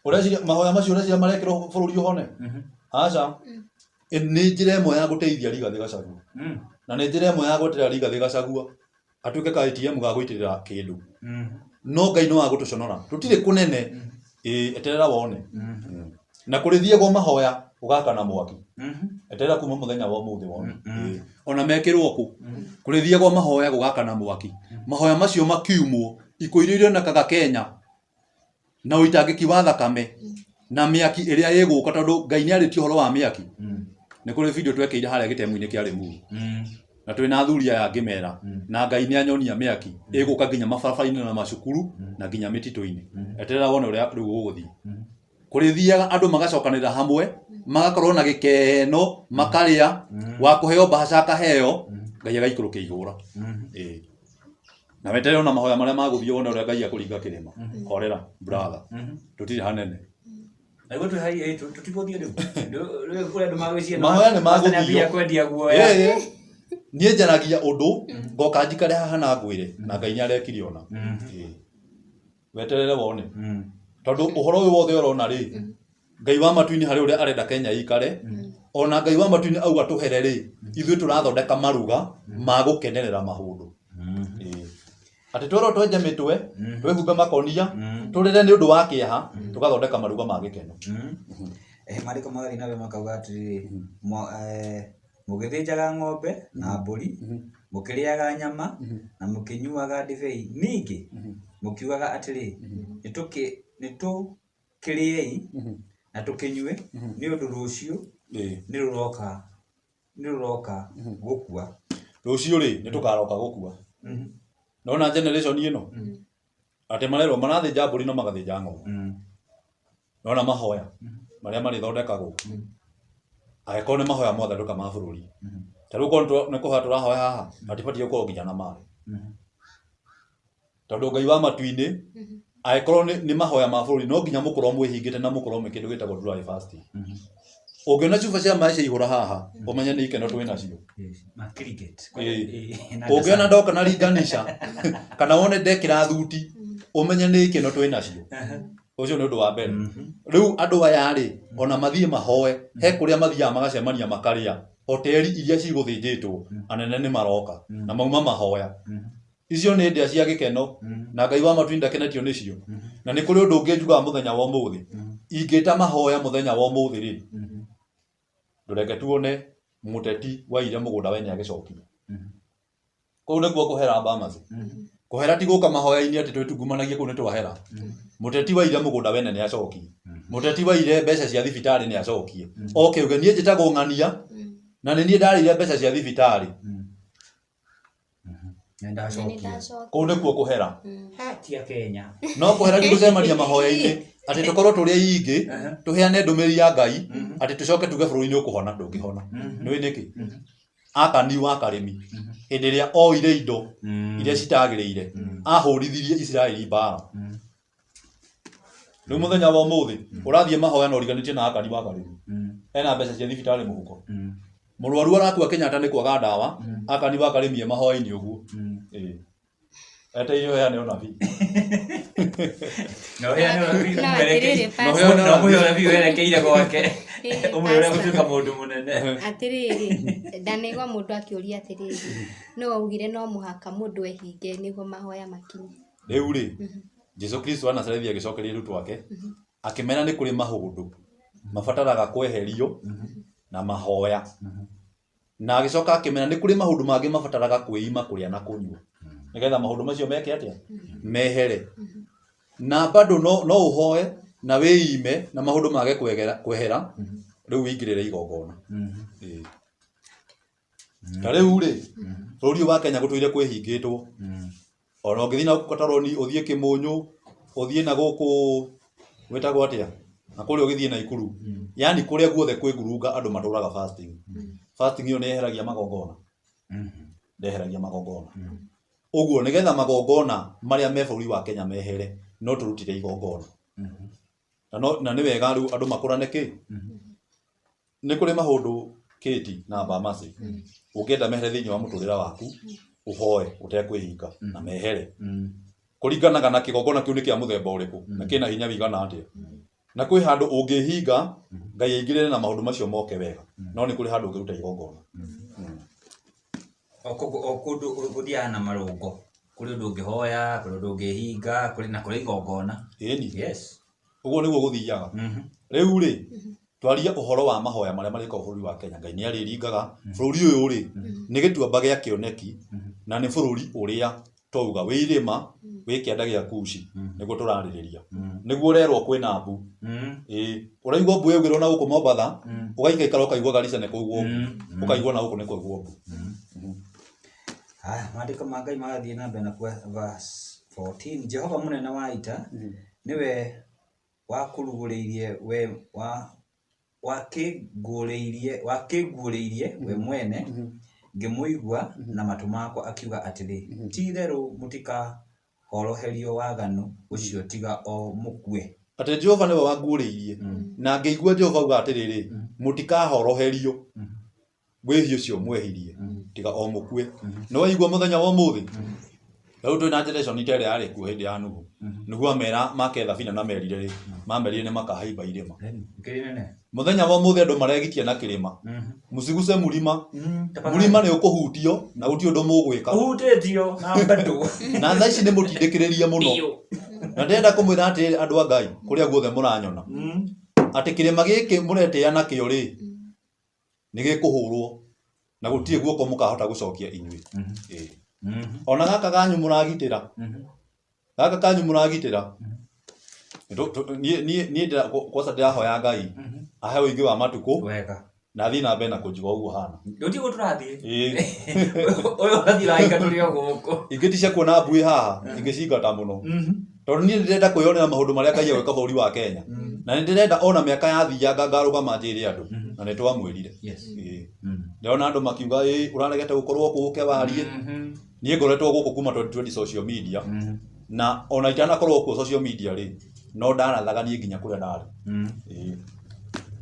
Ũreciria mahoya macio ũreciria marekĩrwo bũrũri ũhone? Aca. Nĩ njĩra ĩmwe ya gũteithia Rigathĩ Gachagua. Na nĩ njĩra ĩmwe ya gweterera Rigathĩ Gachagua atuĩke ka ATM ga gũitĩrĩra kĩndũ. No Ngai no agũtũconora. Tũtirĩ kũnene. Ĩĩ, eterera wone. Na kũrĩthiagwo mahoya ũgakana mwaki. Eterera kuma mũthenya wa ũmũthĩ wone. Ĩĩ. Ona mekĩrwo kũ, kũrĩthiagwo mahoya gũgakana mwaki. Mahoya macio makiumwo, ikũ iria irionekaga Kenya na ũitangĩki wa thakame na mĩaki ĩrĩa ĩgũka, tondũ Ngai nĩ arĩtie ũhoro wa mĩaki. Nĩ kũrĩ video twekĩire harĩa gĩtemu-inĩ kĩa Limuru na twĩna athuri aya ngĩmera, na Ngai nĩ anyonia mĩaki ĩgũka nginya mabarabara-inĩ na macukuru na nginya mĩtitũ-inĩ. Eterera wone ũrĩa rĩu gũgũthiĩ. Kũrĩthiaga andũ magacokanĩrĩra hamwe, magakorwo na gĩkeno, makarĩa, wa kũheo mbahaca akaheo, Ngai agaikũrũkia ihũra. Ĩĩ. Na weterere ona mahoya marĩa magũthiĩ wone ũrĩa Ngai akũringa kĩrĩma. Horera brother, tũtirĩ hanene. Naguo twĩ hai tũtigũthiĩ rĩu. Rĩu kũrĩ andũ magwĩciria Mahoya nĩ Pastor magũthio. nĩambia kwendia guoya. Ĩĩ. Niĩ njaragia ũndũ ngoka njikare haha na ngwĩre na Ngai nĩ arekire ona. Ĩĩ. Weterere wone. Tondũ ũhoro ũyũ wothe ũrona rĩ, Ngai wa matu-inĩ harĩ ũrĩa arenda Kenya ĩikare, ona Ngai wa matu-inĩ auga tũhere rĩ, ithuĩ tũrathondeka maruga ma gũkenerera maũndũ. Ĩĩ. Atĩ twerwo twenje mĩtwe, twĩhumbe makonia, tũrĩre nĩ ũndũ wa kĩeha, tũgathondeka maruga ma gĩkeno. Maandĩko magathiĩ na mbere makauga atĩrĩrĩ, mũgĩthĩnjaga ng'ombe na mbũri, mũkĩrĩaga nyama na mũkĩnyuaga ndibei, ningĩ mũkiugaga atĩrĩ, nĩtũkĩrĩei na tũkĩnyue, nĩ ũndũ rũciũ nĩ rũroka gũkua. Rũciũ rĩ, nĩ tũkaroka gũkua. Nona generation ĩno atĩ marerwo marathĩnja mbũri na magathĩnja ng'ombe. Nona mahoya marĩa marĩthondekagwo, angĩkorwo nĩ mahoya mothe ma bũrũri, ta rĩu korwo nĩ kũhoya tũrahoya haha, matibatiĩ gũkorwo nginya na maĩ, tondũ Ngai wa matu-inĩ, angĩkorwo nĩ mahoya ma bũrũri, no nginya mũkorwo mwĩhingĩte na mũkorwo mwĩ kĩndũ gĩtagwo dry fasting. Ũngĩona cuba cia maĩ ciaihũra haha, ũmenye nĩ ikeno twĩ nacio. Ma cricket. Ĩĩ. Ũngĩona ndoka na ringanisha kana wone ndekĩra thuti, ũmenye nĩ ikeno twĩ nacio. Ũcio nĩ ũndũ wa mbere. Rĩu andũ aya rĩ, ona mathiĩ mahoe he kũrĩa mathiaga magacemania makarĩa hoteli iria cigũthĩnjĩtwo, anene nĩ maroka na mauma mahoya. Icio nĩ ndĩa cia gĩkeno na Ngai wa matu-inĩ ndakenetio nĩcio. Na nĩ kũrĩ ũndũ ũngĩ njugaga mũthenya wa ũmũthĩ. Ingĩta mahoya mũthenya wa ũmũthĩ rĩ, ndũreke tuone mũteti waire mũgũnda wene agĩcokia. Kũu nĩkuo kũhera Bamasi. Kũhera ti gũka mahoya-inĩ atĩ twĩtungumanagie kũu nĩ twahera. Mũteti waire mũgũnda wene nĩ acokie. Mũteti waire mbeca cia thibitarĩ nĩ acokie. Oke uge niĩ njĩtagwo ng'ania na nĩ niĩ ndarĩire mbeca cia thibitarĩ. Nĩ ndacokia. Kũu nĩkuo kũhera. Hatia Kenya. No kũhera ti gũcemania mahoya-inĩ atĩ tũkorwo tũrĩ aingĩ, tũheane ndũmĩrĩri ya Ngai, atĩ tũcoke tuge bũrũri nĩ ũkũhona. Ndũngĩhona. Nĩũĩ nĩkĩ? Akani wa Karĩmi hĩndĩ ĩrĩa oire indo iria citagĩrĩire ahũrithirie Isiraeli mbara. Rĩu mũthenya wa ũmũthĩ ũrathiĩ mahoya na ũriganĩtie na Akani wa Karĩmi ena mbeca cia thibitarĩ mũhuko. Mũrwaru arakua Kenyatta nĩ kwaga ndawa, Akani wa Karĩmi e mahoya-inĩ ũguo. Ĩĩ. Etereire ũheane ũnabii. Na ũheane ũnabii No, werekeire- atĩrĩrĩ, pastor. na ũmũhe ũnabii werekeire gwake. Ĩĩ, Ũmwĩre ũrĩa pastor. gũtuĩka mũndũ mũnene. Atĩrĩrĩ, ndanaigua mũndũ akĩũria atĩrĩrĩ, no augire no mũhaka mũndũ ehinge nĩguo mahoya makinye. Rĩu rĩ, Jesu Kristo wa Nazarethi agĩcokeria arutwo ake akĩmera nĩ kũrĩ maũndũ mabataraga kweherio na mahoya. Na agĩcoka akĩmera nĩ kũrĩ maũndũ mangĩ mabataraga kwĩima kũrĩa na kũnyua nĩgetha maũndũ macio meke atĩa? Mehere. Na bado no ũhoe na wĩime na maũndũ mage kwehera, rĩu wĩingĩrĩre igongona. Ĩĩ. Ta rĩu rĩ, bũrũri ũyũ wa Kenya gũtũire kwĩhingĩtwo. Ona ũngĩthiĩ na gũkũ Kataroni, ũthiĩ Kĩmũnyũ, ũthiĩ na gũkũ gwĩtagwo atĩa? Na kũrĩa ũgĩthiĩ Naikuru. Yaani kũrĩa guothe kwĩ ngurunga andũ matũraga fasting. Fasting ĩyo nĩ yeheragia magongona. Ndeheragia magongona. Ũguo nĩgetha magongona marĩa me bũrũri wa Kenya mehere, no tũrutire igongona. Na nĩ wega rĩu andũ makũrane kĩ? Nĩ kũrĩ maũndũ Kĩti na Bamasi ũngĩenda mehere thĩinĩ wa mũtũrĩre waku, ũhoe ũtekwĩhinga na mehere. Kũringanaga na kĩgongona kĩu nĩ kĩa mũthemba ũrĩkũ na kĩna hinya wĩigana atĩa. Na kwĩ handũ ũngĩhinga Ngai aingĩrĩre na maũndũ macio moke wega, no nĩ kũrĩ handũ ũngĩruta igongona. O kũndũ gũthiaga na marũngo. Kũrĩ ũndũ ũngĩhoya, kũrĩ ũndũ ũngĩhinga, kũrĩ na kũrĩ igongona. Ĩni. Yes. Ũguo nĩguo gũthiaga. Rĩu rĩ, twaria ũhoro wa mahoya marĩa marĩkagwo bũrũri wa Kenya. Ngai nĩ arĩringaga. Bũrũri ũyũ rĩ, nĩ gĩtuamba gĩa kĩoneki na nĩ bũrũri ũrĩa twauga wĩ irĩma, wĩ kĩanda gĩa Kushi, nĩguo tũrarĩrĩria. Nĩguo ũrerwo kwĩna mbu. Ĩĩ, ũraigua mbu yaugĩrwo na gũkũ Mombatha, ũgaikaikara ũkaigua Garissa nĩ kwaugwo mbu. Ũkaigua na gũkũ nĩ kwaugwo mbu. Haya, maandĩko ma Ngai marathiĩ na mbere na kuga verse 14, Jehova mũnene wa ita nĩwe wakũrugũrĩirie we wakĩnguũrĩirie we mwene, ngĩmũigua na matũ makwa akiuga atĩrĩ, ti itherũ mũtikahoroherio waganu ũcio tiga o mũkue. Atĩ Jehova nĩwe wanguũrĩirie na ngĩigua Jehova auga atĩrĩrĩ, mũtikahoroherio wĩhia ũcio mwehirie tiga o mũkue. Nĩ waigua mũthenya wa ũmũthĩ? Rĩu twĩna generation ta ĩrĩa yarĩ kuo hĩndĩ ya Nuhu. Nuhu amera make thabina na merire rĩ, mamerire nĩ makahaimba irĩma. Mũthenya wa ũmũthĩ andũ maregitia na kĩrĩma. Mũciguse mũrima. Mũrima nĩ ũkũhutio na gũtirĩ ũndũ mũgwĩka. Ũhutĩtio na bado. Na thaa ici nĩ mũtindĩkĩrĩrie mũno. Na ndĩrenda kũmwĩra atĩrĩrĩ andũ a Ngai kũrĩa guothe mũranyona. Atĩ kĩrĩma gĩkĩ mũretĩĩa nakĩo rĩ, nĩ gĩkũhũrwo na gũtirĩ guoko mũkahota gũcokia inyuĩ. Ĩĩ. Ona gaka kanyu mũragitĩra. Gaka kanyu mũragitĩra. Niĩ kwanza ndĩrahoya Ngai ahe ũingĩ wa matukũ Wega. na thiĩ na mbere na kũnjiga ũguo hana. Gũtirĩ kũndũ tũrathiĩ. Ĩĩ. Ũyũ ũrathiĩ ũrahinga tũrĩ o gũkũ. Ingĩ ti cia kuona mbuĩ haha, ingĩcingata mũno. Tondũ niĩ ndĩrenda kwĩyonera maũndũ marĩa Ngai egwĩka bũrũri wa Kenya. Na nĩ ndĩrenda ona mĩaka yathianga ngarũgama njĩre andũ. Na nĩ twamwĩrire. Ĩĩ. Ndĩrona andũ makiuga ĩ ũraregete gũkorwo gũkũ ũke warie. Niĩ ngoretwo gũkũ kuma 2020 social media. Na ona itanakorwo kuo social media rĩ, no ndarathaga niĩ nginya kũrĩa ndarĩ. Ĩĩ.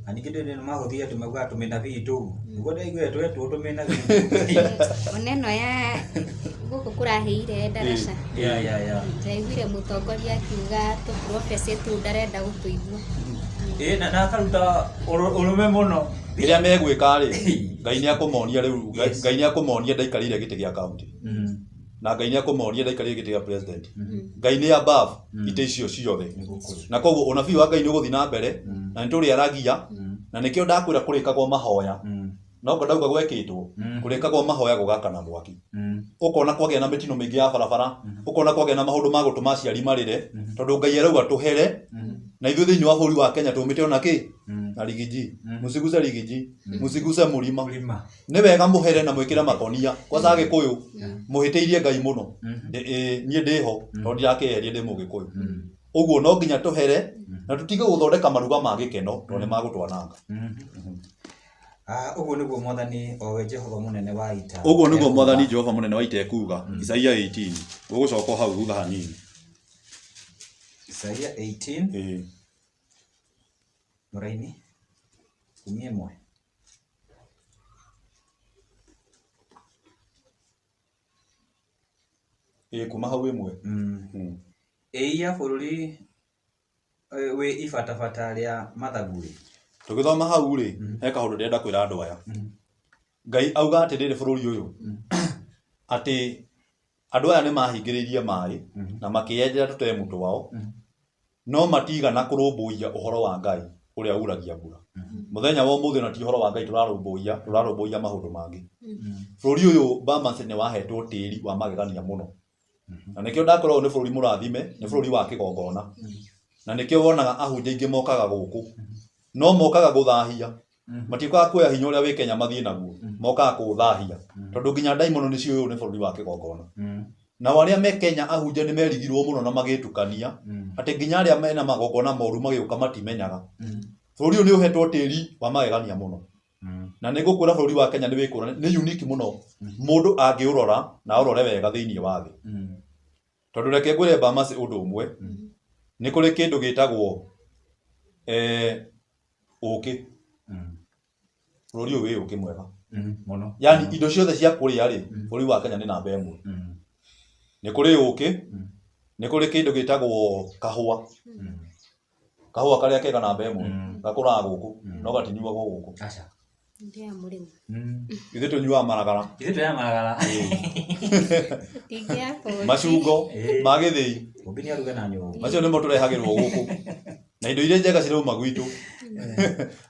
Na ningĩ ndĩrĩ mahũthia andũ maugaga tũmĩnabii tũu. Nĩguo ndaiguire twetwo tũmĩnabii. Ona ĩno ya gũkũ kũrahĩire ndaraca. Ya. Ndaiguire mũtongoria akiuga tũ prophesy tũu ndarenda gũtũigua. Ĩĩ na akaruta ũrũme mũno. Rĩrĩa megwĩka rĩ, Ngai nĩ akũmonia rĩu, Ngai nĩ akũmonia ndaikarĩire gĩtĩ gĩa county. Na Ngai nĩ akũmonia ndaikarĩire gĩtĩ gĩa president. Ngai nĩ above itĩ icio ciothe. Na koguo ũnabii wa Ngai nĩ ũgũthiĩ na mbere na nĩ tũrĩaragia na nĩkĩo ndakwĩra kũrĩkagwo mahoya. No ndauga gwekĩtwo, kũrĩkagwo mahoya gũgakana mwaki. Ũkona kwagĩa na mĩtino mĩingĩ ya barabara, ũkona kwagĩa na maũndũ ma gũtũma aciari marĩre, tondũ Ngai arauga tũhere, na ithuĩ thĩinĩ wa bũrũri wa Kenya tũmĩte ona kĩ? Na rigiji. Mũciguse rigiji, mũciguse mũrima. Nĩ wega mũhere na mwĩkĩre makonia. Kwanza Agĩkũyũ, mũhĩtĩirie Ngai mũno. Niĩ ndĩho, tondũ ndirakĩeheria ndĩ Mũgĩkũyũ. Ũguo no nginya tũhere na tũtige gũthondeka maruga ma gĩkeno tondũ nĩ magũtwananga. Ah, ũguo nĩguo mwathani owe Jehova mũnene wa ita. Ũguo nĩguo ekuuga. mwathani Jehova mũnene wa ita ekuuga. Isaia 18. Ũgũcoka o hau thutha hanini. Isaia 18 Ĩĩ. mũraini 11. Ĩĩ kuma hau ĩmwe. Ĩiya bũrũri wĩ ibatabata rĩa mathagu-ĩ. Tũgĩthoma hau rĩ, he kaũndũ ndĩrenda kwĩra andũ aya. Ngai auga atĩrĩrĩ bũrũri ũyũ, atĩ andũ aya nĩ mahingĩrĩirie maĩ na makĩyenjera tũtemu twao, no matigana kũrũmbũiya ũhoro wa Ngai ũrĩa uragia mbura. Mũthenya wa ũmũthĩ ona ti ũhoro wa Ngai tũrarũmbũiya, tũrarũmbũiya maũndũ mangĩ. Bũrũri ũyũ Bamas nĩ wahetwo tĩri wa magegania mũno. Na nĩkĩo ndakoragwo nĩ bũrũri mũrathime, nĩ bũrũri wa kĩgongona. Na nĩkĩo wonaga ahunjia aingĩ mokaga gũkũ. No mokaga gũthahia. Matiũkaga kuoya hinya ũrĩa wĩ Kenya mathiĩ naguo. Mokaga kũũthahia. Tondũ nginya ndaimono nĩ ciũĩ ũyũ nĩ bũrũri wa kĩgongona. Nao arĩa me Kenya ahunjia nĩ merigirwo mũno na magĩtukania atĩ nginya arĩa mena magongona moru magĩũka matimenyaga. Bũrũri ũyũ nĩ ũhetwo tĩri wa magegania mũno. Na nĩ ngũkwĩra bũrũri wa Kenya nĩ wĩkũrane, nĩ unique mũno. Mũndũ angĩũrora na aũrore wega thĩinĩ wa thĩ. Tondũ reke ngwĩre Bamas ũndũ ũmwe, nĩ kũrĩ kĩndũ gĩtagwo ũkĩ. Bũrũri ũyũ wĩ ũkĩ mwega. Mũno. Yaani indo ciothe cia kũrĩa rĩ, bũrũri wa Kenya nĩ namba ĩmwe. Nĩ kũrĩ ũkĩ, nĩ kũrĩ kĩndũ gĩtagwo kahũa. Kahũa karĩa kega namba ĩmwe, gakũraga gũkũ, no gatinyuagwo gũkũ. Aca. Ndĩa mũrĩmo. Ithuĩ tũnyuaga maragara. Ithuĩ tũrĩa maragara. Ndingĩa bũthi. Macungo ma gĩthĩi. Ũmbi nĩ aruge na nyũngũ. Macio nĩmo tũrehagĩrwo gũkũ. Na indo iria njega cirauma gwitũ.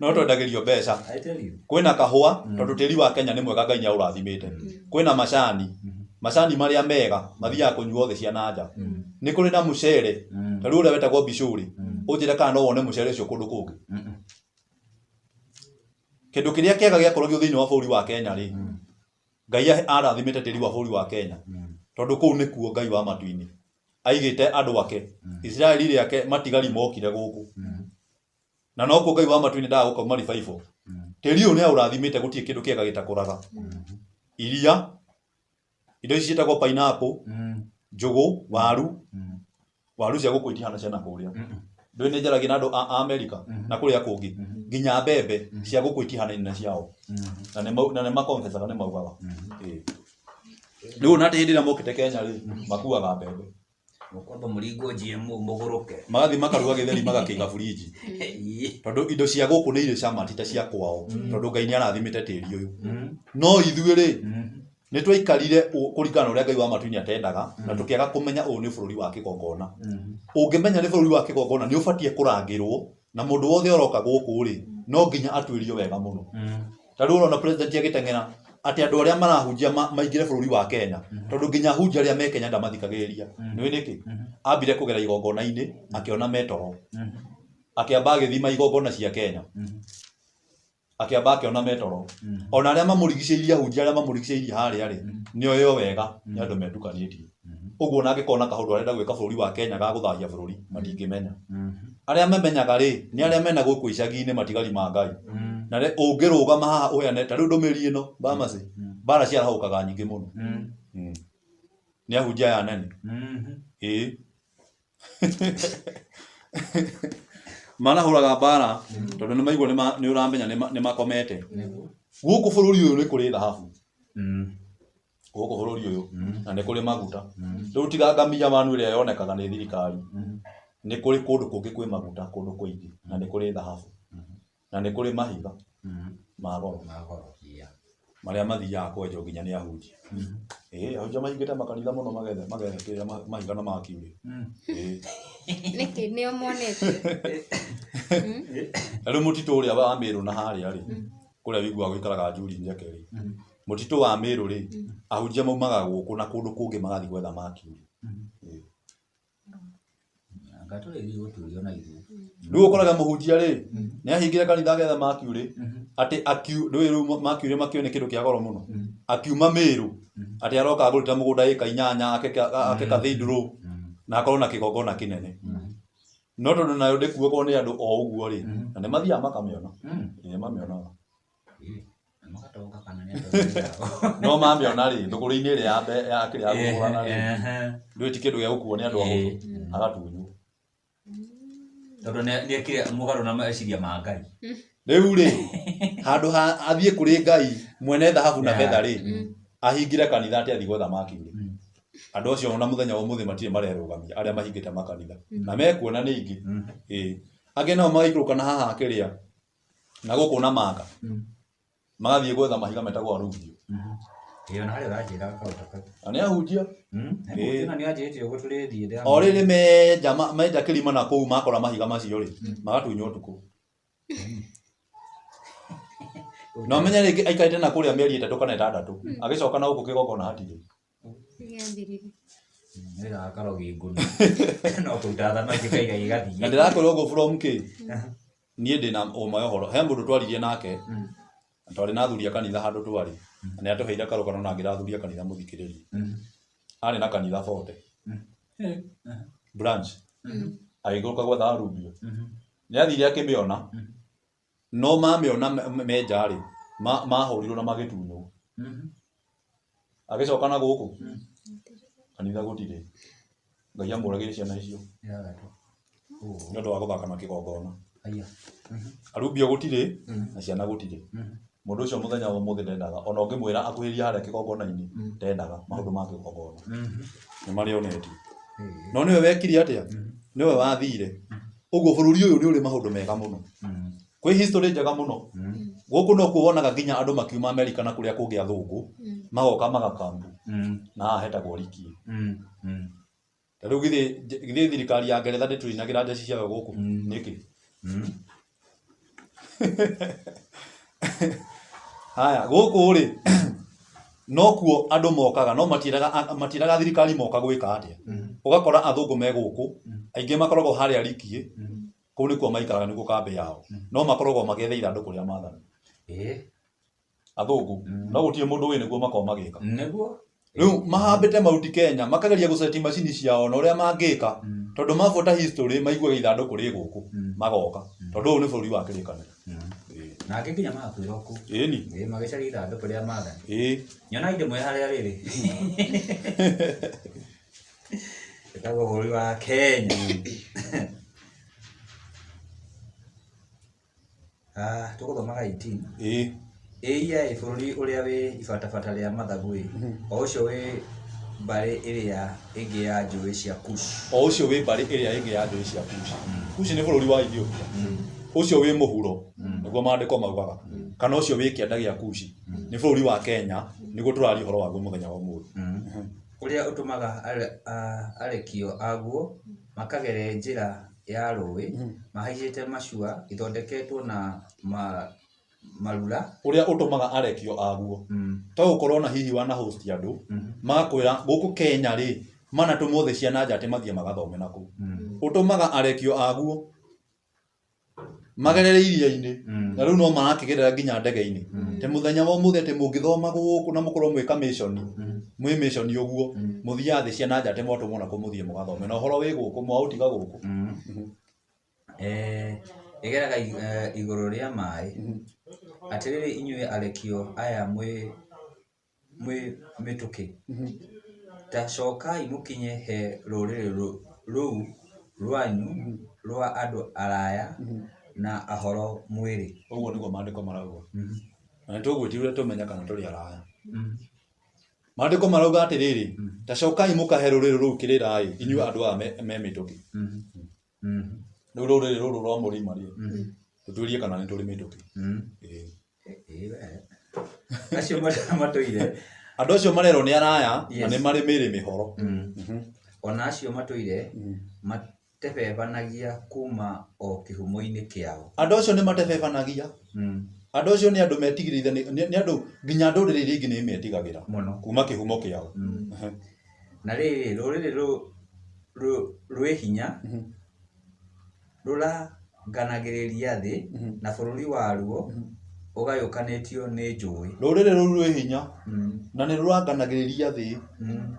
No twendagĩrio mbeca. I tell you. Kwĩna kahũa, tondũ tĩri wa Kenya nĩ mwega Ngai nĩ aũrathimĩte. Kwĩna macani. Macani marĩa mega mathiaga kũnyuo thĩ cia na nja. Nĩ kũrĩ na mũcere, ta rĩu ũrĩa wetagwo bicũrĩ. Ũnjĩre kana no wone mũcere ũcio kũndũ kũngĩ. Kĩndũ kĩrĩa kĩega gĩakũragio thĩinĩ wa bũrũri wa Kenya rĩ, Ngai arathimĩte tĩri wa bũrũri wa Kenya. Tondũ kũu nĩkuo Ngai wa matu-inĩ aigĩte andũ ake. Isiraeli rĩake matigari mokire gũkũ. Na nokuo Ngai wa matu-inĩ endaga gũkauma revival. Tĩri ũyũ nĩ aũrathimĩte gũtirĩ kĩndũ kĩega gĩtakũraga. Iria, indo ici ciĩtagwo pineapple, njũgũ, waru, waru cia gũkũ itihana cia na kũrĩa. Ndũĩ nĩ njaragia na andũ a Amerika na kũrĩa kũngĩ. Nginya mbembe cia gũkũ itihanaine na ciao. Na nĩ makonfesaga nĩ maugaga. Rĩu ona atĩ hĩndĩ ĩrĩa mokĩte Kenya rĩ, makuaga mbembe. Mũkwamba mũringwo GMO mũgũrũke. Magathiĩ makaruga gĩtheri magakĩiga burinji. Tondũ indo cia gũkũ nĩ irĩ cama ti ta cia kwao. Tondũ Ngai nĩ arathimĩte tĩri ũyũ. No ithuĩ rĩ, nĩ twaikarire kũringana na ũrĩa Ngai wa matu-inĩ atendaga, na tũkĩaga kũmenya ũyũ nĩ bũrũri wa kĩgongona. Ũngĩmenya nĩ bũrũri wa kĩgongona nĩ ũbatiĩ kũrangĩrwo, na mũndũ wothe ũroka gũkũ rĩ, no nginya atuĩrio wega mũno. Ta rĩu ũrona president agĩteng'era atĩ andũ arĩa marahunjia maingĩre bũrũri wa Kenya, tondũ nginya ahunjia arĩa me Kenya ndamathikagĩrĩria. Nĩũĩ nĩkĩ? Ambire kũgera igongona-inĩ, akĩona metoro. Akĩamba agĩthima igongona cia Kenya. Akĩamba akĩona metoro. Ona arĩa mamũrigicĩirie, ahunjia arĩa mamũrigicĩirie harĩa rĩ, nĩ oĩo wega, nĩ andũ metukanĩtie. Ũguo ona angĩkorwo na kaũndũ arenda gwĩka bũrũri wa Kenya ga gũthahia bũrũri, matingĩmenya. Arĩa mamenyaga rĩ, nĩ arĩa mena gũkũ icagi-inĩ matigari ma Ngai. Na rĩ, ũngĩrũgama haha ũheane, ta rĩu ndũmĩrĩri ĩno, Bamasi, mbara ciarahũkaga nyingĩ mũno. Nĩ ahunjia aya anene. Ĩĩ. Marahũraga mbara, tondũ nĩ maigua nĩ ũramenya nĩ makomete. Gũkũ bũrũri ũyũ nĩ kũrĩ thahabu. Gũkũ bũrũri ũyũ, na nĩ kũrĩ maguta. Rĩu tiga ngamia wanu ĩrĩa yonekaga nĩ thirikari. Nĩ kũrĩ kũndũ kũngĩ kwĩ maguta kũndũ kũingĩ, na nĩ kũrĩ thahabu. Na nĩ kũrĩ mahiga ma goro. Ma goro, yeah. Marĩa mathiaga kwenjwo nginya nĩ ahunjia. Ĩĩ, ahunjia mahingĩte makanitha mũno magethe kĩrĩa mahiga na makiurĩ. Ĩĩ. Nĩkĩ nĩo monete? Na rĩu mũtitũ ũrĩa wa Mĩrũ na harĩa rĩ, kũrĩa wĩiguaga gũikaraga Njuri Njeke rĩ, mũtitũ wa Mĩrũ rĩ, ahunjia maumaga gũkũ na kũndũ kũngĩ magathiĩ gwetha makiurĩ. Ĩĩ. Anga tũrĩthiĩ gũtuĩrio na ithuĩ. Rĩu ũkoraga mũhunjia rĩ, nĩ ahingire kanitha agetha makiurĩ, atĩ ndũĩ rĩu makiurĩ makĩũĩ nĩ kĩndũ kĩa goro mũno. Akiuma Mĩrũ, atĩ aroka agũrĩte mũgũnda ĩka 8, ake cathedral, na akorwo na kĩgongona kĩnene. No tondũ nayo ndĩkuagwo nĩ andũ o ũguo rĩ, na nĩ mathiaga makamĩona. Ĩĩ, mamĩonaga. Na magatonga kana nĩ andũ No mamĩona rĩ, thũgũrĩ-inĩ ĩrĩa ya ya kĩrĩa ya kũgũrana rĩ, Ehe. ndũĩ ti kĩndũ gĩa gũkuo nĩ andũ ahũthũ, agatunywo. Tondũ nĩ ekire mũgarũ na meciria ma Ngai. Rĩu rĩ, handũ ha athiĩ kũrĩ Ngai mwene thahabu na Yeah. betha rĩ, ahingire kanitha atĩ athiĩ gwetha mercury. Andũ acio ona mũthenya wa ũmũthĩ matirĩ marerũgamia arĩa mahingĩte makanitha. Na mekuona nĩ aingĩ. Ĩĩ. Angĩ nao magaikũrũka na haha kĩrĩa na gũkũ na maka. Magathiĩ gwetha mahiga metagwo arugio. Ĩĩ ona harĩa ũranjĩra kaũndũ kau. Na nĩ ahunjia. Ĩĩ. Na nĩ anjĩrĩte ũguo tũrĩthiĩ. O rĩrĩ menja menja kĩrima na kũu makora mahiga macio rĩ, magatunywo ũtukũ. Na ũmenye rĩngĩ aikarĩte na kũrĩa mĩeri 3 kana 6, agĩcoka na gũkũ kĩgongona hatirĩ. Nĩathirire. Wĩra wa karogi ngũnũ. No kũruta thamaki kaiga igathiĩ. Na ndĩrakwĩra ũguo from kĩ, niĩ ndĩna ũma ya ũhoro. He mũndũ twaririe nake, twarĩ na athuri a kanitha handũ twarĩ, na nĩ atũheire karũgano na ngĩra athuri a kanitha mũthikĩrĩrie. Arĩ na kanitha 40. Branch. Agĩikũrũka gwetha arubio. Nĩ athire akĩmĩona, no mamĩona menja rĩ, mahũrirwo na magĩtunywo. Agĩcoka na gũkũ, kanitha gũtirĩ. Ngai amũragĩre ciana icio nĩ ũndũ wa gũthaka na kĩgongona. Arubio gũtirĩ na ciana gũtirĩ. Mũndũ ũcio mũthenya wa ũmũthĩ ndendaga, ona ũngĩmwĩra akuhĩrĩrie harĩa kĩgongona-inĩ, ndendaga maũndũ ma kĩgongona. Nĩ marĩa onetie. No nĩwe wekire atĩa? Nĩwe wathire. Ũguo bũrũri ũyũ nĩ ũrĩ maũndũ mega mũno. Kwĩ history njega mũno. Gũkũ no kuo wonaga nginya andũ makiuma Amerika na kũrĩa kũngĩ athũngũ, magoka magakambu na haha hetagwo Rikie. Ta rĩu githĩ thirikari ya Ngeretha ndĩtũinagĩra njeci ciayo gũkũ? Nĩkĩ? Haya, gũkũ rĩ, no kuo andũ mokaga, no matiĩraga thirikari moka gwĩka atĩa. Ũgakora athũngũ me gũkũ, aingĩ makoragwo harĩa Rikie, kũu nĩkuo maikaraga, nĩkuo kambĩ yao. No makoragwo magĩetha ithandũkũ rĩa maathani. Athũngũ, no gũtirĩ mũndũ ũĩ nĩguo makoragwo magĩka. Nĩguo? Rĩu mahambĩte Mount Kenya, makageria gũceti macini ciao na ũrĩa mangĩka, tondũ mabuata history maiguaga ithandũkũ rĩ gũkũ, magoka. Tondũ ũyũ nĩ bũrũri wa kĩrĩkanĩro. Na angĩ nginya magakuĩra o kũu. Ĩni. Ĩĩ, magĩcaria ithandũkũ rĩa maathani. Ĩĩ. Nyona indo mwĩ harĩa rĩrĩ. Ĩtagwo bũrũri wa Kenya. Tũgũthomaga 18. Ĩĩ. Ĩiya bũrũri ũrĩa wĩ ibatabata rĩa mathagu ĩ, o ũcio wĩ mbarĩ ĩrĩa ĩngĩ ya njũĩ cia Kush. O ũcio wĩ mbarĩ ĩrĩa ĩngĩ ya njũĩ cia Kush. Kush nĩ bũrũri wa Ethiopia. Ũcio wĩ mũhuro, nĩguo maandĩko maugaga. Kana ũcio wĩ kĩanda gĩa Kush. Nĩ bũrũri wa Kenya, nĩguo tũraria ũhoro waguo mũthenya wa ũmũthĩ. Ũrĩa ũtũmaga arekio aguo makagere njĩra ya rũĩ, mahaicĩte macua ithondeketwo na marura. Ũrĩa ũtũmaga arekio aguo. To gũkorwo na hihi wana host andũ, magakwĩra gũkũ Kenya rĩ, manatũmwo thĩ cia na nja atĩ mathiĩ magathome na kũu. Ũtũmaga arekio aguo magerere iria-inĩ, na rĩu no marakĩgerera nginya ndege-inĩ. Te mũthenya wa ũmũthĩ atĩ mũngĩthoma gũkũ na mũkorwo mwĩ commission, mwĩ mission ũguo, mũthiaga thĩ cia na nja atĩ mwatũmwo na kũu mũthiĩ mũgathome. Na ũhoro wĩ gũkũ, mwaũtiga gũkũ. Ĩgeraga igũrũ rĩa maĩ. Atĩrĩrĩ inyuĩ arekio aya mwĩ mĩtũkĩ, ta cokai mũkinye he rũrĩrĩ rũu rwanyu rwa andũ araya na ahoro mwĩrĩ. Ũguo nĩguo maandĩko marauga. Na nĩtũgwĩtirwo tũmenye kana tũrĩ araya. Maandĩko marauga atĩrĩrĩ, ta cokai mũkahe rũrĩrĩ rũu kĩrĩra-ĩ, inyuĩ andũ aya me mĩtũkĩ. Rĩu rũrĩrĩ rũrũ rwa mũrima rĩ, tũtuĩrie kana nĩ tũrĩ mĩtũkĩ. Ĩĩ. Acio matũire. Andũ acio marerwo nĩ araya na nĩ marĩ mĩĩrĩ mĩhoro. Ona acio matũire matebebanagia kuma o kĩhumo-inĩ kĩao. Andũ acio nĩ matebebanagia. Andũ acio nĩ andũ metigĩrĩire, nĩ andũ nginya ndũrĩrĩ iria ingĩ nĩ metigagĩra kuma kĩhumo kĩao. Na rĩrĩ rũrĩrĩ rwĩ hinya rũranganagĩrĩria thĩ na bũrũri waruo ũgayũkanĩtio nĩ njũĩ. Rũrĩrĩ rũu rwĩ hinya na nĩ rũranganagĩrĩria thĩ.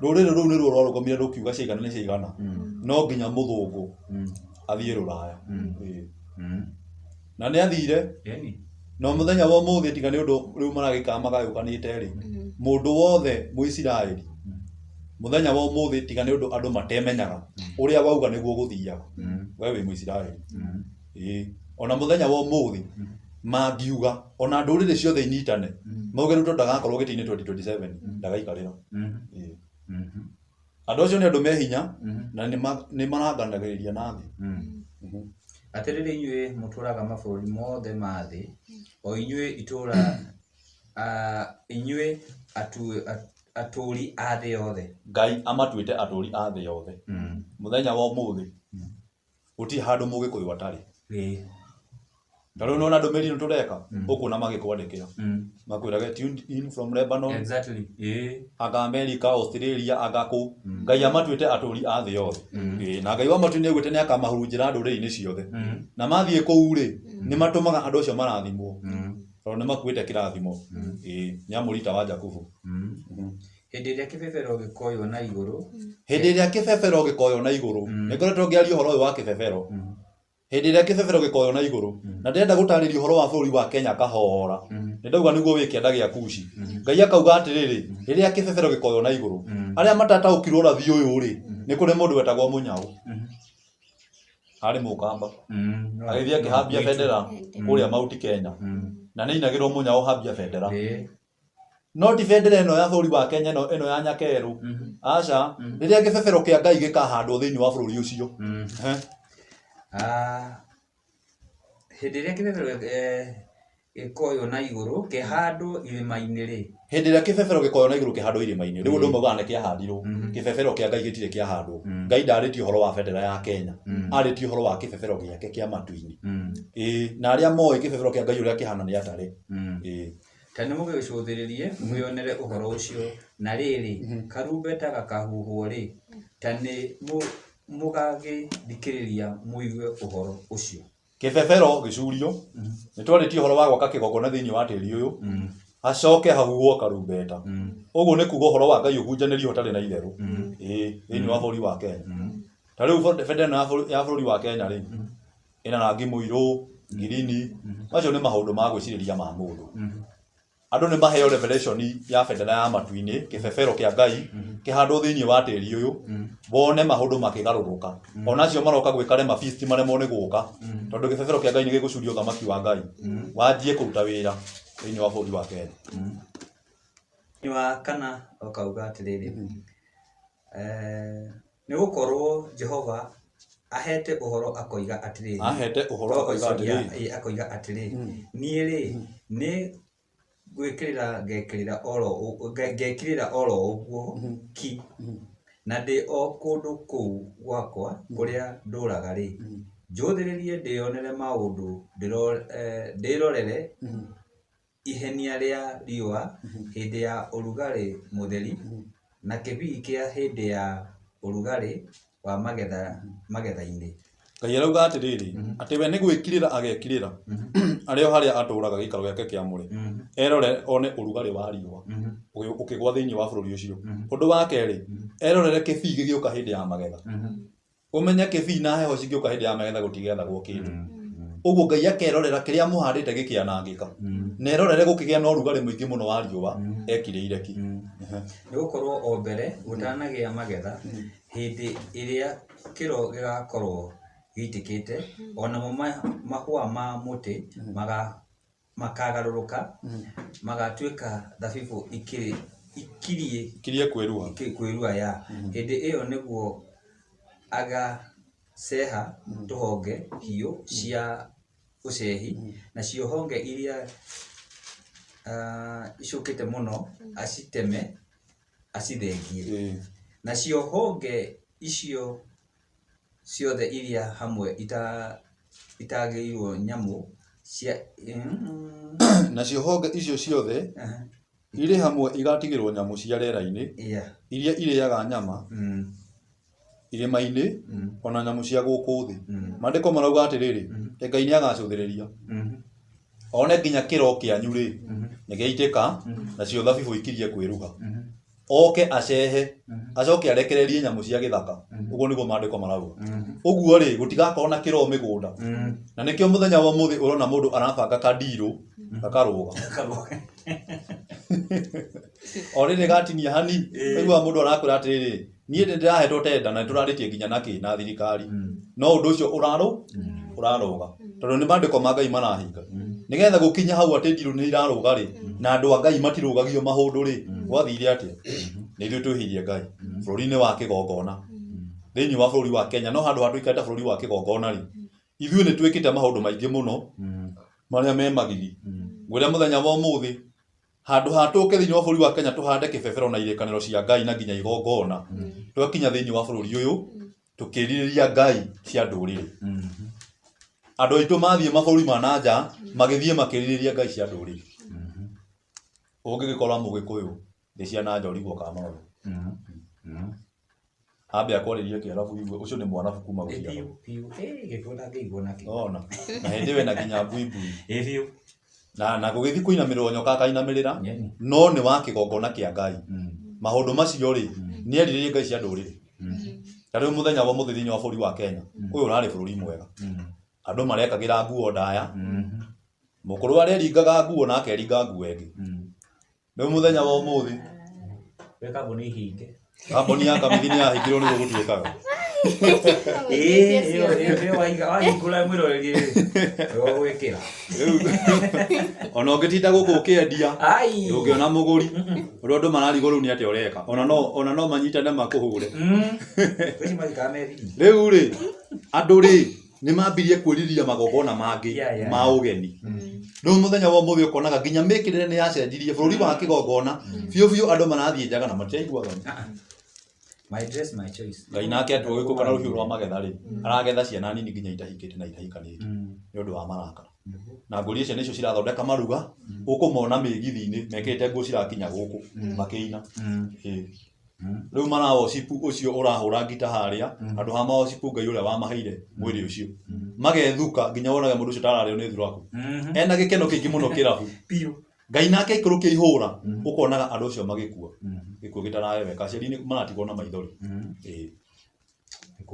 Rũrĩrĩ rũu nĩruo rwarũgamire rũkiuga ciaigana nĩ ciaigana. No nginya mũthũngũ athiĩ rũraya. Na nĩ athire. No mũthenya wa ũmũthĩ tiga nĩ ũndũ rĩu maragĩikara magayũkanĩte rĩ, mũndũ wothe Mũisiraeli mũthenya wa ũmũthĩ tiga nĩ ũndũ andũ matemenyaga ũrĩa wauga nĩguo gũthiaga, we wĩ Mũisiraeli. Ĩĩ, ona mũthenya wa ũmũthĩ mangiuga ona ndũrĩrĩ ciothe inyitane mauge Ruto ndagakorwo gĩtĩ-inĩ 2027, ndagaikarĩra. Ĩĩ. Andũ acio nĩ andũ me hinya na nĩ maranganagĩrĩria na thĩ. Atĩrĩrĩ inyuĩ mũtũũraga mabũrũri mothe ma thĩ, o inyuĩ itũũra, inyuĩ atũũri a thĩ yothe. Ngai amatuĩte atũũri a thĩ yothe. Mũthenya wa ũmũthĩ gũtirĩ handũ mũgĩkũyũ atarĩ. Ta rĩu nĩwona ndũmĩrĩri ĩno tũreka, ũkuona magĩkwandĩkĩra. Makwĩrage tuned in from Lebanon, anga America, Australia, anga kũ. Ngai amatuĩte atũũri a thĩ yothe. Ĩĩ, na Ngai wa matu nĩaugĩte nĩakamahurunjĩra ndũrĩrĩ-inĩ ciothe. Na mathiĩ kũu rĩ, nĩmatũmaga andũ acio marathimwo. Tondũ nĩmakuĩte kĩrathimo. Ĩĩ, nĩ amũrita wa Jakubu. Hĩndĩ ĩrĩa kĩbebero gĩkoywo na igũrũ. Hĩndĩ ĩrĩa kĩbebero gĩkoywo na igũrũ. Nĩngoretwo ngĩaria ũhoro ũyũ wa kĩbebero. Hĩndĩ ĩrĩa kĩbebero gĩkoywo na igũrũ. Na ndĩrenda gũtarĩria ũhoro wa bũrũri wa Kenya kahora. Nĩ ndauga nĩguo wĩ kĩanda gĩa Kushi. Ngai akauga atĩrĩrĩ, rĩrĩa kĩbebero gĩkoywo na igũrũ, arĩa matataũkirwo ũrathi ũyũ rĩ, nĩ kũrĩ mũndũ wetagwo Mũnyao. Arĩ Mũkamba. Agĩthiĩ akĩhambia bendera kũrĩa Mount Kenya. Na nĩ ainagĩrwo Mũnyao hambia bendera. No ti bendera ĩno ya bũrũri wa Kenya ĩno ĩno ya Nyakerũ. Aca, rĩrĩa kĩbebero kĩa Ngai gĩkahandwo thĩinĩ wa bũrũri ũcio. Hĩndĩ ĩrĩa kĩbebero gĩkoywo na igũrũ kĩhandwo irĩma-inĩ rĩ. Hĩndĩ ĩrĩa kĩbebero gĩkoywo na igũrũ kĩhandwo irĩma-inĩ, rĩu ũndũ ũmwe ugaga nĩ kĩahandirwo. Kĩbebero kĩa Ngai gĩtirĩ kĩahandwo. Ngai ndarĩtie ũhoro wa bendera ya Kenya, arĩtie ũhoro wa kĩbebero gĩake kĩa matu-inĩ. Ĩĩ, na arĩa moĩ kĩbebero kĩa Ngai ũrĩa kĩhana nĩ atare. Ĩĩ. Ta nĩmũgĩcũthĩrĩrie mwĩonere ũhoro ũcio, na rĩrĩ, karumbeta gakahuhwo-rĩ, ta nĩ mũgagĩthikĩrĩria mũigue ũhoro ũcio. Kĩbebero gĩcurio, nĩ twarĩtie ũhoro wa gwaka kĩgongona thĩinĩ wa tĩri ũyũ, hacoke hahuhwo karumbeta. Ũguo nĩ kuga ũhoro wa Ngai ũhunjanĩrio ũtarĩ na itherũ. Ĩĩ, thĩinĩ wa bũrũri wa Kenya. Ta rĩu bendera ĩno ya bũrũri wa Kenya rĩ, ĩna rangi mũirũ, ngirini, macio nĩ maũndũ ma gwĩcirĩria ma mũndũ. Andũ nĩ maheo revelation ya bendera ya matu-inĩ, kĩbebero kĩa Ngai, kĩhandwo thĩinĩ wa tĩri ũyũ, wone maũndũ makĩgarũrũka. Ona acio maroka gwĩka rema feast maremwo nĩ gũka, tondũ kĩbebero kĩa Ngai nĩ gĩgũcuria ũthamaki wa Ngai, wanjie kũruta wĩra thĩinĩ wa bũrũri wa Kenya. Wa kana ũkauga atĩrĩrĩ, Nĩ gũkorũo Jehova aheete ũhoro akoiga atĩrĩ, Aheete ũhoro akoiga atĩrĩ. Akoiga atĩrĩ, Niĩ-rĩ, nĩ gwĩkĩrĩra ngekĩrĩra o ro ũguo ki, na ndĩ o kũndũ kũu gwakwa kũrĩa ndũũraga-rĩ, njũthĩrĩrie ndĩonere maũndũ, ndĩĩrorere ihenia rĩa riũa hĩndĩ ya ũrugarĩ mũtheri, na kĩbii kĩa hĩndĩ ya ũrugarĩ wa magetha-inĩ. Ngai arauga atĩrĩrĩ, atĩ we nĩ gwĩkirĩra agekirĩra arĩ o harĩa atũũraga gĩikaro gĩake kĩamũre, erore one ũrugarĩ wa riũa ũkĩgwa thĩinĩ wa bũrũri ũcio. Ũndũ wa kerĩ, erorere kĩbii gĩgĩũka hĩndĩ ya magetha. Ũmenye kĩbii na heho cingĩũka hĩndĩ ya magetha gũtigethagwo kĩndũ. Ũguo Ngai akerorera kĩrĩa mũhandĩte gĩkĩanangĩka. Na erorere gũkĩgĩa na ũrugarĩ mũingĩ mũno wa riũa, ekirĩire ki. Nĩ gũkorũo o mbere gũtanagĩa magetha, hĩndĩ ĩrĩa kĩro gĩgakorũo gĩitĩkĩte, o namo mahũa ma mũtĩ makagarũrũka magatuĩka thabibũ ikiriĩ Ikirie kwĩruha. Kwĩruha ya hĩndĩ ĩyo nĩguo agaceha tũhonge hiũ cia ũcehi, nacio honge iria icũkĩte mũno aciteme acithengie. Nacio honge icio ciothe iria hamwe itagĩirwo nyamũ cia Nacio honge icio ciothe irĩ hamwe igatigĩrwo nyamũ cia rĩera-inĩ iria irĩaga nyama irĩma-inĩ, o na nyamũ cia gũkũ thĩ. Maandĩko marauga atĩrĩrĩ, Ngai nĩ agacũthĩrĩria one nginya kĩro kĩanyu rĩ nĩ gĩaitĩka, nacio thabibũ ikirie kwĩruha. Oke acehe acoke arekererie nyamũ cia gĩthaka. Ũguo nĩguo maandĩko marauga. Ũguo rĩ, gũtigakorwo na kĩro mĩgũnda. Na nĩkĩo mũthenya wa ũmũthĩ ũrona mũndũ arabanga kandirũ gakarũga. O rĩrĩ gatinia hani, ũiguaga mũndũ arakwĩra atĩrĩrĩ, niĩ nĩ ndĩrahetwo tenda na nĩ tũrarĩtie nginya na kĩ na thirikari. No ũndũ ũcio ũrarũga. Tondũ nĩ maandĩko ma Ngai marahinga. Nĩgetha gũkinya hau atĩ ndirũ nĩ irarũga rĩ, na andũ a Ngai matirũgagio mahũndũ rĩ, gwathire atĩa? Nĩ ithuĩ twĩhĩirie Ngai. Bũrũri-inĩ wa kĩgongona. Thĩinĩ wa bũrũri wa Kenya, no handũ ha tũikare ta bũrũri wa kĩgongona rĩ, ithuĩ nĩ twĩkĩte maũndũ maingĩ mũno marĩa me magigi. Ngwĩre mũthenya wa ũmũthĩ, handũ ha tũke thĩinĩ wa bũrũri wa Kenya tũhande kĩbebero na irĩkanĩro cia Ngai na nginya igongona, twakinya thĩinĩ wa bũrũri ũyũ tũkĩrirĩria Ngai cia ndũrĩrĩ. Andũ aitũ mathiĩ mabũrũri ma na nja magĩthiĩ makĩrirĩria Ngai cia ndũrĩrĩ. Ũngĩgĩkora mũgĩkũyũ thĩ cia na nja ũrigwo kana no we. Ambe akwarĩrie kĩarabu igue ũcio nĩ mwarabu kuma gũciarwo. Biũ biũ. Gĩkũyũ ndangĩigua nakĩo. Ona na hĩndĩ ĩyo ena nginya mbuibui. Ĩ biũ. Na gũgĩthiĩ kũinamĩrĩrwo nyoka akainamĩrĩra, no nĩ wa kĩgongona kĩa Ngai. Maũndũ macio rĩ, nĩ erirĩirie Ngai cia ndũrĩrĩ. Ta rĩu mũthenya wa ũmũthĩ thĩinĩ wa bũrũri wa Kenya, ũyũ ũrarĩ bũrũri mwega. Andũ marekagĩra nguo ndaya, mũkũrũ areringaga nguo na akeringa nguo ĩngĩ. Rĩu mũthenya wa ũmũthĩ We kambuni ihinge. Kambuni ya Kamithi nĩ yahingirwo nĩguo gũtuĩkaga. Ĩĩ, ĩyo ĩyo wahingũra mwĩroreri rĩ, ũgwĩkĩra. Rĩu ona ũngĩtinda gũkũ ũkĩendia Ai. ndũngĩona mũgũri. Ũrĩa andũ mararigwo rĩu nĩ atĩa ũreka. Ona no manyitane makũhũre. Kwĩci mathikaga me thiri. Rĩu rĩ, andũ rĩ nĩ mambirie kwĩrirĩria magongona mangĩ ma ũgeni. Rĩu mũthenya wa ũmũthĩ ũkonaga nginya mĩkĩrĩre nĩ yacenjirie bũrũri wa kĩgongona biũ biũ andũ marathiĩ njaga na matiraigua thoni. My dress, my choice. Ngai nake atua gĩkũ kana rũhiũ rwa magetha rĩ, aragetha ciana nini nginya itahikĩte na itahikanĩtie nĩ ũndũ wa marakara. Na ngũrie ciana icio cirathondeka maruga, ũkũmona mĩgithi-inĩ mekĩrĩte nguo cirakinya gũkũ makĩina. Ĩĩ. Rĩu mara worship ũcio ũrahũra ngita harĩa, handũ ha ma worship Ngai ũrĩa wamaheire mwĩrĩ ũcio. Magethuka nginya wonage mũndũ ũcio tararĩo nĩ thuraku. Ena gĩkeno kĩingĩ mũno kĩrabu. Biũ. Ngai nake aikũrũkia ihũra, ũkonaga andũ acio magĩkua. Gĩkuũ gĩtarareweka, aciari nĩ maratigwo na maithori. Ĩĩ.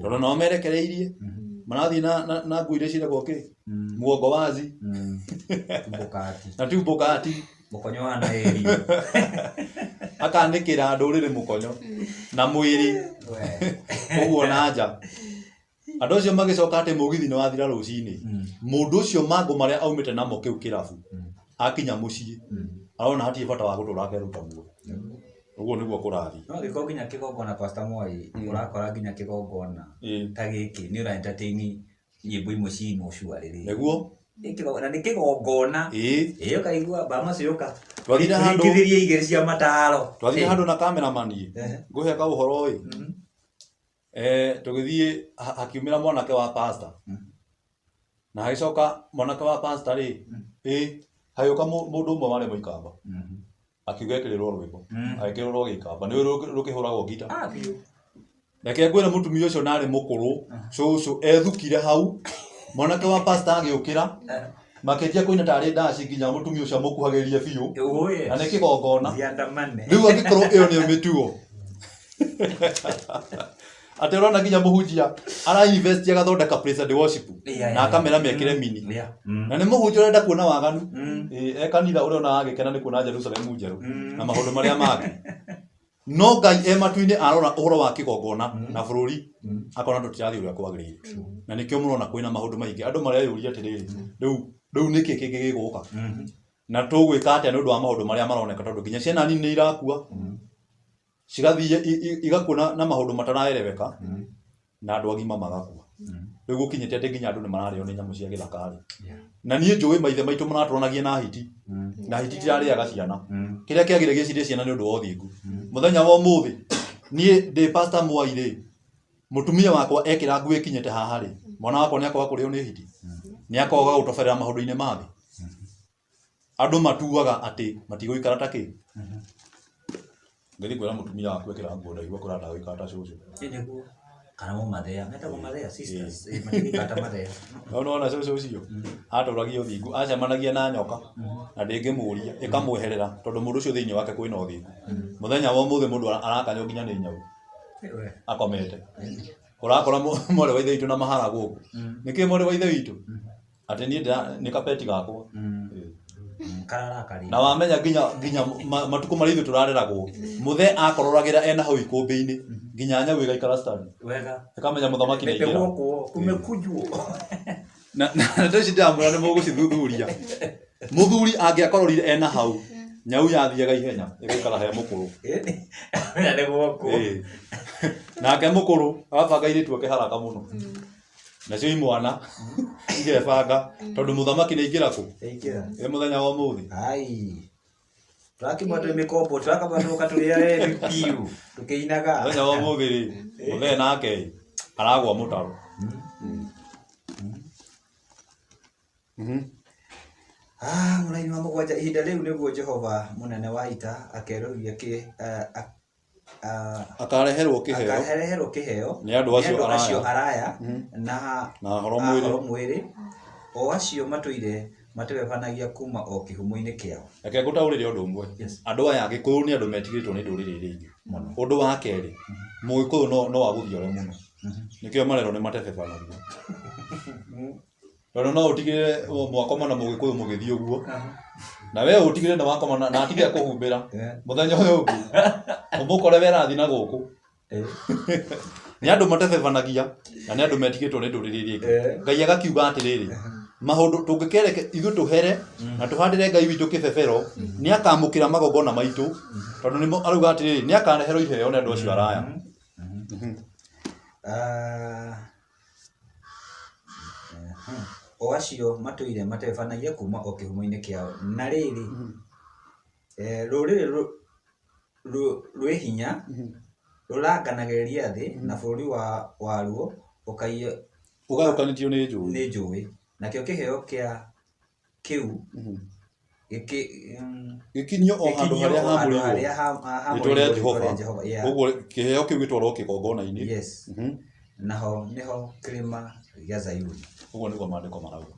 Tondũ nao merekereirie, marathiĩ na nguo iria ciĩtagwo kĩ? Mugongo wazi. Tumbo kati. Na tumbo kati. Mũkonyo wa Naeli. Akanĩkĩra ndũrĩrĩ mũkonyo na mwĩrĩ ũguo na nja. Andũ acio magĩcoka atĩ mũgithi nĩ wathira rũcinĩ. Mũndũ ũcio mangũ marĩa aumĩte namo kĩu kĩrabu, akinya mũciĩ, arona hatirĩ bata wa gũtũra akeruta muoyo. Ũguo nĩguo kũrathiĩ. No angĩkorwo nginya kĩgongona Pastor Mwai, ũrakora nginya kĩgongona ta gĩkĩ nĩ ũra entertain nyĩmbo imwe ciinwo surely rĩ. Nĩguo? Na nĩ kĩgongona. Ĩĩ. Ĩĩ ũkaigua mbama cioka. Twathire handũ. Tũringithĩrie igĩrĩ cia mataro. Twathire handũ na cameraman ĩ. Ngũhe ka ũhoro ĩ. Tũgĩthiĩ hakiumĩra mwanake wa pastor. Na hagĩcoka mwanake wa pastor rĩ, ĩ hagĩũka mũndũ ũmwe warĩ mũikamba. Akiuga ekĩrĩrwo rwĩmbo. Agĩkĩrĩrwo gĩikamba. Nĩ rũkĩhũragwo ngita. Biũ. Reke ngwĩre mũtumia ũcio narĩ mũkũrũ, cũcũ ethukire hau. Mwanake wa pastor agĩũkĩra. Makĩanjia kũina tarĩ ndaci nginya mũtumia ũcio amũkuhagĩrĩrie biũ. Oh, yes. Na nĩ kĩgongona. Ciandamane. Rĩu angĩkorwo ĩyo nĩyo mĩtugo. Atĩ ũrona nginya mũhunjia ara invest agathondeka praise and worship na akamera mekĩre mini. Na nĩ mũhunjia ũrenda kuona waganu. Ĩ, e kanitha ũrĩa ona agĩkena nĩ kuona Jerusalemu njerũ na maũndũ marĩa mangĩ. No Ngai e matu-inĩ arora ũhoro wa kĩgongona na bũrũri akona tũtirathiĩ ũrĩa kwagĩrĩire. Na nĩkĩo mũrona kwĩna maũndũ maingĩ. Andũ mareyũria atĩrĩrĩ, rĩu nĩkĩ kĩngĩ gĩgũka? Na tũgwĩka atĩa nĩ ũndũ wa maũndũ marĩa maroneka tondũ nginya ciana nini nĩ irakua. Cigathiĩ igakua na maũndũ mataraereweka na andũ agima magakua. Rĩu gũkinyĩte atĩ nginya andũ nĩ mararĩo nĩ nyamũ cia gĩthaka rĩ. Na niĩ njũĩ maithe maitũ maratũranagia na hiti. Na hiti itirarĩaga ciana. Kĩrĩa kĩagĩrĩire gĩcirĩe ciana nĩ ũndũ wa ũthingu. Mũthenya wa ũmũthĩ niĩ ndĩ Pastor Mwai rĩ, mũtumia wakwa ekĩra nguo ĩkinyĩte haha rĩ, mwana wakwa nĩ akwaga kũrĩo nĩ hiti? Nĩ akwaga gũtoberera maũndũ-inĩ ma thĩ? Andũ matuaga atĩ matigũikara ta kĩ? Ngĩthiĩ kwĩra mũtumia waku ekĩra nguo ndaihu akũra ndagũikara ta cũcũ. Nĩguo. Kana mũmathea, metagwo mathea sisters, matirĩkaga ta mathea. No nĩwona cũcũ ũcio atũragia ũthingu, acemanagia na nyoka na ndĩngĩmũria, ĩkamweherera tondũ mũndũ ũcio thĩinĩ wake kwĩna ũthingu. Mũthenya wa ũmũthĩ mũndũ arakanywo nginya nĩ nyau akomete. Ũrakora mwarĩ wa ithe witũ na mahara gũkũ. Nĩkĩ mwarĩ wa ithe witũ? Atĩ niĩ nĩ kapeti gakwa. Kararakaria. Na wamenya nginya matukũ marĩa ithuĩ tũrareragwo, mũthee akororagĩra ena hau ikũmbĩ-inĩ nginya nyau ĩgaikara stand. Wega. Ĩkamenya mũthamaki nĩ aingĩra. Gwokwo kumekujwo. Na ndeto ici ndĩramwĩra nĩ mũgũcithuthuria. Mũthuri angĩakororire ena hau, nyau yathiaga ihenya ĩgaikara he mũkũrũ. Na nĩ gwokwo. Nake mũkũrũ agabanga airĩtu ake haraka mũno. Nacio imwana igebanga tondũ mũthamaki nĩ aingĩra kũ? Aingĩra. Ĩ mũthenya wa ũmũthĩ. Ai. Tũrakimwa twĩ mĩkombo, tũrakamba tũka tũrĩ erĩ biũ, tũkĩinaga. Mũthenya wa ũmũthĩ rĩ, mũthee nake ĩ, aragwa mũtaro. Mũraini wa mũgwanja, ihinda rĩu nĩguo Jehova mũnene wa ita akerũhia kĩ, Akareherwo kĩheo. Akareherwo kĩheo Nĩ andũ acio nĩ andũ acio araya na Na ahoro mwĩrĩ. ahoro mwĩrĩ, o acio matũire matebebanagia kuma o kĩhumo-inĩ kĩao. Reke ngũtaũrĩre ũndũ ũmwe. Yes. Andũ aya Gĩkũyũ nĩ andũ metigĩrĩtwo nĩ ndũrĩrĩ iria ingĩ. Ũndũ wa kerĩ, Mũgĩkũyũ no agũthiore mũno. Nĩkĩo marerwo nĩ matebebanagia. Tondũ no ũtigĩrĩre mwakoma na Mũgĩkũyũ mũgĩthiĩ ũguo. Na we ũtigĩrĩre nĩ wakoma na atige kũhumbĩra. Mũthenya ũyũ ũngĩ, ũmũkore we arathiĩ na gũkũ. Nĩ andũ matebebanagia na nĩ andũ metigĩrĩtwo nĩ ndũrĩrĩ iria ingĩ. Ngai agakiuga atĩrĩrĩ, maũndũ tũngĩkereke ithuĩ tũhere na tũhandĩre Ngai witũ kĩbebero, nĩ akamũkĩra magongona maitũ, tondũ nĩmo arauga atĩrĩrĩ, nĩ akareherwo iheo nĩ andũ acio araya. O acio matũire matebebanagia kuma o kĩhumo-inĩ kĩao. Na rĩrĩ, rũrĩrĩ rwĩ hinya rũranganagĩrĩria thĩ na bũrũri waruo Ũgayũkanĩtio nĩ njũĩ. Nĩ njũĩ. Nakĩo kĩheo kĩa kĩu Gĩkinyio o handũ gĩkinyio harĩa o handũ hamũrĩirwo. harĩa Rĩĩtwa rĩa hamũrĩirwo Jehova. rĩĩtwa rĩa Jehova, yeah. Ũguo kĩheo kĩu gĩtwarwo kĩgongona-inĩ. Yes. Naho nĩho kĩrĩma gĩa Zayuni. Ũguo nĩguo maandĩko marauga.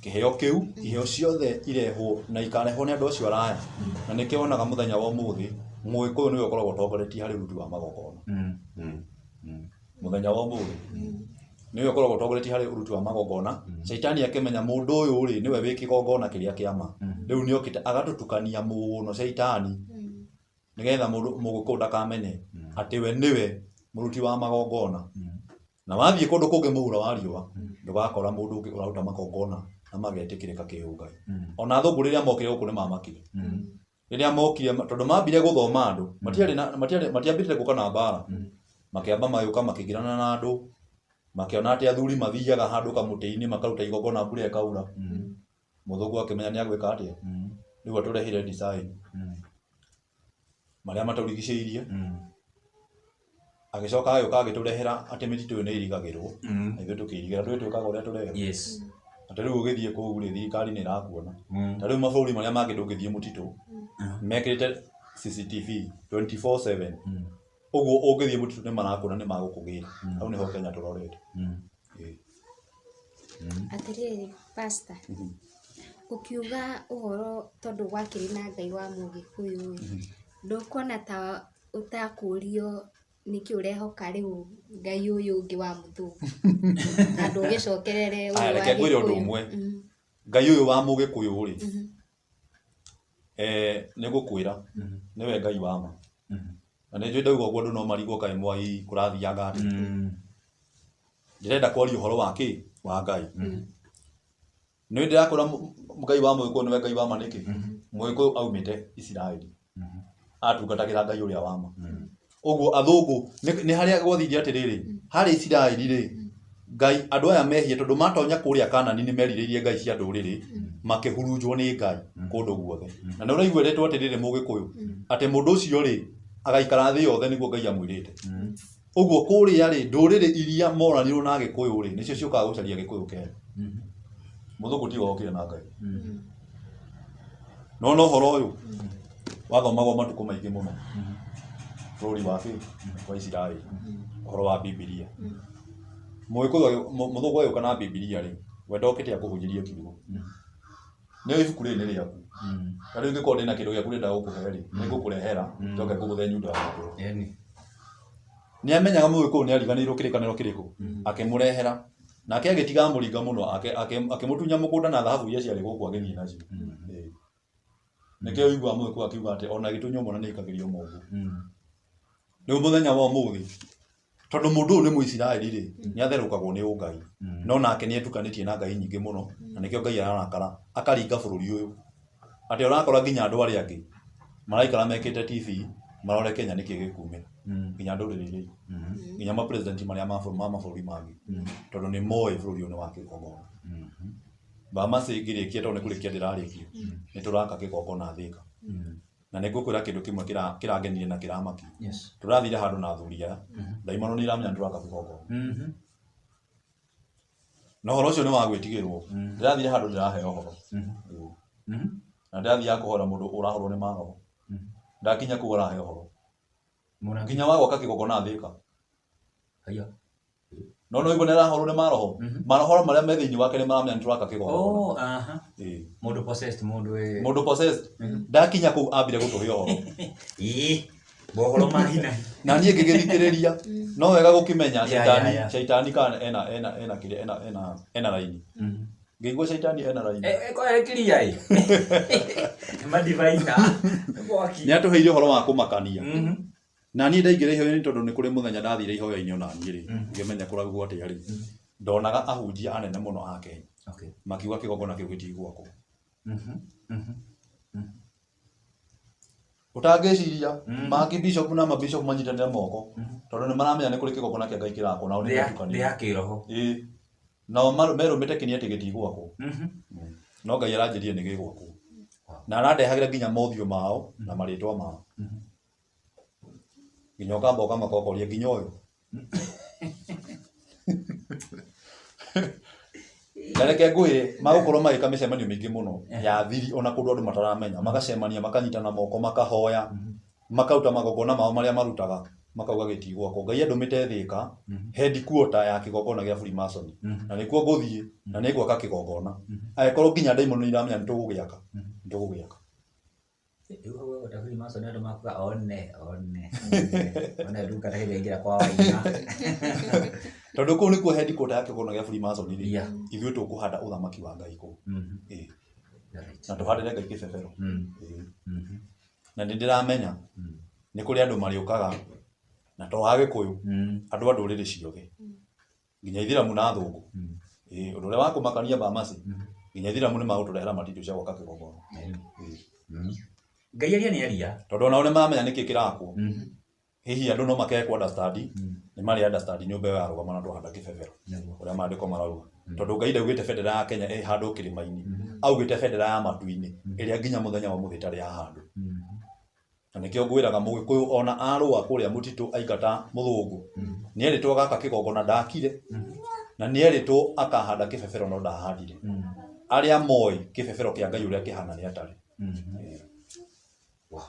Kĩheo kĩu, iheo ciothe irehwo na ikarehwo nĩ andũ acio araya. Na nĩkĩo wonaga mũthenya wa ũmũthĩ, Mũgĩkũyũ nĩwe ũkoragwo ũtongoretie harĩ ũruti wa magongona. Mũthenya wa ũmũthĩ. Nĩwe ũkoragwo ũtongoretie harĩ ũruti wa magongona. Caitani akĩmenya mũndũ ũyũ rĩ, nĩwe wĩ kĩgongona kĩrĩa kĩa ma. Rĩu nĩokĩte agatũtukania mũno caitani. Nĩgetha mũgĩkũyũ ndakamenye atĩ we nĩwe mũruti wa magongona. Na wathiĩ kũndũ kũngĩ mũhuro wa riũa, ndũgakora mũndũ ũngĩ ũraruta magongona na magetĩkĩrĩka kĩũngai. Ona athũngũ rĩrĩa mokire gũkũ nĩ mamakire. Rĩrĩa mokire, tondũ mambire gũthoma andũ, matiarĩ na, matiarĩ, matiambĩte gũka na mbara. Makĩamba magĩũka makĩingĩrana na andũ, makĩona atĩ athuri mathiaga handũ kamũtĩ-inĩ makaruta igongona mbura ĩkaura. Mũthũngũ akĩmenya nĩ agwĩka atĩa. Rĩu atũrehire design. Marĩa matũrigicĩirie. Agĩcoka agĩũka agĩtũrehera atĩ mĩtitũ ĩyo nĩ ĩrigagĩrwo. Na ithuĩ tũkĩirigĩra, ndũĩ twĩkaga ũrĩa tũrerwo. Atĩ rĩu ũgĩthiĩ kũu rĩ, thirikari nĩ ĩrakuona. Ta rĩu mabũrũri marĩa mangĩ ndũngĩthiĩ mũtitũ, mekĩrĩte CCTV 24/7. Ũguo ũngĩthiĩ mũtitũ nĩ marakuona, nĩ magũkũgĩra. Hau nĩho Kenya tũrorete. Atĩrĩrĩ, Pastor, ũkiuga ũhoro tondũ gwakĩrĩ na Ngai wa Mũgĩkũyũ ĩ, ndũkuona ta ũtakũrio nĩkĩ ũrehoka rĩu Ngai ũyũ ũngĩ wa mũthũngũ? Na ndũgĩcokerere ũyũ Aya, wa reke ngwĩre ũndũ Gĩkũyũ. ũmwe. Ngai ũyũ wa Mũgĩkũyũ rĩ, nĩ ngũkwĩra, nĩwe Ngai wa ma. Na nĩ njũĩ ndauga ũguo andũ no marigwo kaĩ Mwai kũrathiaga atĩa. Ndĩrenda kwaria ũhoro wa kĩ? Wa Ngai. Nĩ ndĩrakwĩra Ngai wa Mũgĩkũyũ nĩwe Ngai wa ma nĩkĩ? Mũgĩkũyũ aumĩte Isiraeli. Atungatagĩra Ngai ũrĩa wa ma. Ũguo athũngũ, nĩ harĩa gwathire atĩrĩrĩ, harĩ Isiraeli rĩ, Ngai, andũ aya mehie tondũ matonya kũrĩa Kanani nĩ merirĩirie Ngai cia ndũrĩrĩ, makĩhurunjwo nĩ Ngai kũndũ guothe. Na nĩ ũraigua ĩrĩtwo atĩrĩrĩ Mũgĩkũyũ, atĩ mũndũ ũcio rĩ, agaikara thĩ yothe nĩguo Ngai amwĩrĩte. Ũguo kũrĩa rĩ, ndũrĩrĩ iria moranirwo na Gĩkũyũ rĩ, nĩcio ciũkaga gũcaria Gĩkũyũ Kenya. Mũthũngũ tiwe wokire na Ngai. No no ũhoro ũyũ wathomagwo matukũ maingĩ mũno. Bũrũri wa kĩ wa Isiraeli ũhoro wa Bibilia. Mũgĩkũyũ mũthũngũ agĩũka na Bibilia rĩ, we ndokĩte akũhunjĩrie kiugo. Nĩ ibuku rĩrĩ nĩ rĩaku. Ta rĩu ingĩkorwo ndĩna kĩndũ gĩaku ndĩrenda gũkũhe rĩ, nĩ ngũkũrehera njoke ngũgũthe nyundo ya magũrũ. Nĩ amenyaga mũgĩkũyũ nĩ ariganĩirwo kĩrĩkanĩro kĩrĩkũ, akĩmũrehera. Nake agĩtiga amũringa mũno, akĩmũtunya mũgũnda na thahabu iria ciarĩ gũkũ agĩthiĩ nacio. Nĩkĩo ũiguaga mũgĩkũyũ akiuga atĩ ona gĩtũnywo mwana nĩ aikagĩrio moko. Rĩu mũthenya wa ũmũthĩ, tondũ mũndũ ũyũ nĩ Mũisiraeli rĩ, nĩ atherũkagwo nĩ ũngai. No nake nĩ etukanĩtie na ngai nyingĩ mũno, na nĩkĩo Ngai ararakara, akaringa bũrũri ũyũ. Atĩ ũrakora nginya andũ arĩa angĩ maraikara mekĩte TV marore Kenya nĩkĩ gĩkumĩra. Nginya ndũrĩrĩ iria ingĩ. Nginya ma president marĩa ma mabũrũri mangĩ. Tondũ nĩ moĩ bũrũri ũyũ nĩ wa kĩgongona. Bamasi ngĩrĩkia tondũ nĩ kũrĩkia ndĩrarĩkia. Nĩ tũraka kĩgongona Thĩka. Na nĩ ngũkwĩra kĩndũ kĩmwe kĩrangenirie na kĩramakia. Tũrathire handũ na athuri aya, ndaimono nĩ iramenya nĩ tũraka kĩgongona. Na ũhoro ũcio nĩ wa gwĩtigĩrwo. Ndĩrathire handũ ndĩraheo ũhoro. Na ndĩrathiaga kũhoera mũndũ ũrahũrwo nĩ maroho. Ndakinya kũu araheo ũhoro. Nginya wa gwaka kĩgongona Thĩka. No no igua nĩ arahũrwo nĩ maroho. Maroho marĩa me thĩinĩ wake nĩ maramenya nĩ tũraka kĩgongona. Mũndũ possessed, mũndũ possessed. Ndakinya kũu ambire gũtũhe ũhoro. Mohoro ma hi na hi. Na niĩ ngĩgĩthikĩrĩria. No wega gũkĩmenya caitani, caitani kana ena ena ena kĩrĩa ena ena ena raini. Ngĩigua caitani ena raini. Kiria ĩ. Madivaina. Nĩ atũheire ũhoro wa kũmakania. Na niĩ ndaingĩra ihoya-inĩ tondũ nĩ kũrĩ mũthenya ndathire ihoya-inĩ ona niĩ rĩ, ngĩmenya kũraugwo atĩa rĩ. Ndonaga ahunjia anene mũno a Kenya. Makiuga kĩgongona kĩu gĩtigwakwo. Ũtangĩciria maki bishop na mabishop manyitanĩre moko tondũ nĩ maramenya nĩ kũrĩ kĩgongona kĩa Ngai kĩrakwo nao nĩ metukanĩte. Ya kĩroho. Ĩĩ. Nao merũmĩte kĩni atĩ gĩtigwakwo. No Ngai aranjĩrire nĩ gĩgwakwo. Na arandehagĩra nginya mothiũ mao na marĩtwa mao. Nginya ũkamba ũkamaka ũkoria nginya ũyũ. Na reke ngwĩre magũkorwo magĩka mĩcemanio mĩingĩ mũno ya thiri ona kũndũ andũ mataramenya, magacemania makanyitana moko makahoya, makaruta magongona mao marĩa marutaga, makauga gĩtigwakwo. Ngai andũmĩte Thĩka headquarter ya kĩgongona gĩa Freemason. Na nĩkuo ngũthiĩ na nĩ ngwaka kĩgongona. Angĩkorwo nginya ndaimono nĩ iramenya nĩ tũgũgĩaka, nĩ tũgũgĩaka. Rĩu hau wegweta Freemason andũ makuga one one one ndungata hĩndĩ ĩngĩra kwa waina. Tondũ kũu nĩkuo headquarter ya kĩgongona gĩa Freemason rĩ, ithuĩ tũkũhanda ũthamaki wa Ngai kũu. Na tũhandĩre Ngai kĩbebero. Na nĩ ndĩramenya nĩ kũrĩ andũ marĩũkaga na to Agĩkũyũ, andũ a ndũrĩrĩ ciothe. Nginya Ithiramu na athũngũ. Ũndũ ũrĩa wa kũmakania Bamasi, nginya Ithiramu nĩ magũtũrehera material cia gwaka kĩgongona. Ngai aria nĩ aria. Tondũ onao nĩ maramenya nĩkĩ kĩrakwo. Hihi andũ no makege ku understand, nĩ marĩ understand nyũmba ĩyo yarũgama na twahanda kĩbebero. Ũrĩa maandĩko marauga. Tondũ Ngai ndaugĩte bendera ya Kenya ĩhandwo kĩrĩma-inĩ. Augĩte bendera ya matu-inĩ, ĩrĩa nginya mũthenya wa ũmũthĩ ĩtarĩ yahandwo. Na nĩkĩo ngwĩraga mũgĩkũyũ ona arũa kũrĩa mũtitũ aingata mũthũngũ, nĩerĩtwo agaka kĩgongona ndakire, na nĩerĩtwo akahanda kĩbebero no ndahandire. Arĩa moĩ kĩbebero kĩa Ngai ũrĩa kĩhana nĩ atarĩ. Wow.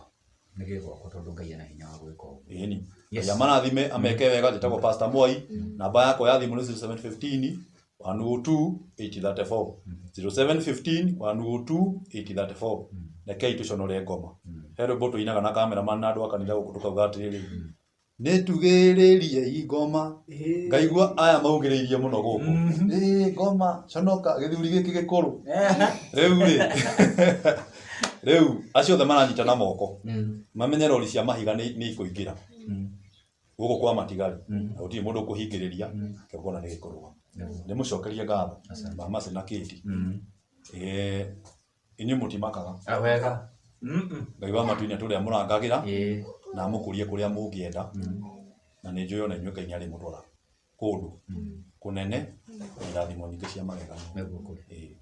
Nĩ gĩgwakwo tondũ Ngai ena hinya wa gwĩka ũguo. Ĩni. Ngai amarathime ameke wega. Njĩtagwo Pastor Mwai. Namba yakwa ya thimũ nĩ 0715 102 834. 0715 102 834. Rekei tũconore ngoma. He rwĩmbo tũinaga na cameraman na andũ a kanitha gũkũ tũkauga atĩrĩrĩ, nĩtugĩrĩrie ngoma. Ngaigua aya maugĩrĩirie mũno gũkũ. Ĩĩ ngoma conoka gĩthuri gĩkĩ gĩkũrũ. Rĩu rĩ, rĩu acio othe maranyitana moko. Mamenye rori cia mahiga nĩ ikũingĩra. Gũkũ kwa matigari. Na gũtirĩ mũndũ ũkũhingĩrĩria, kĩgongona nĩ gĩkũrũgama. Ndĩmũcokerie ngatho. Bamasi na Kĩti. Inyuĩ mũtimakaga. Wega. Ngai wa matu-inĩ atũrĩa mũrangagĩra na amũkũrie kũrĩa mũngĩenda. Na nĩ njũĩ ona inyuĩ Ngai nĩ arĩmũtwara kũndũ kũnene na irathimo nyingĩ cia magegania. Nĩguo kũrĩ.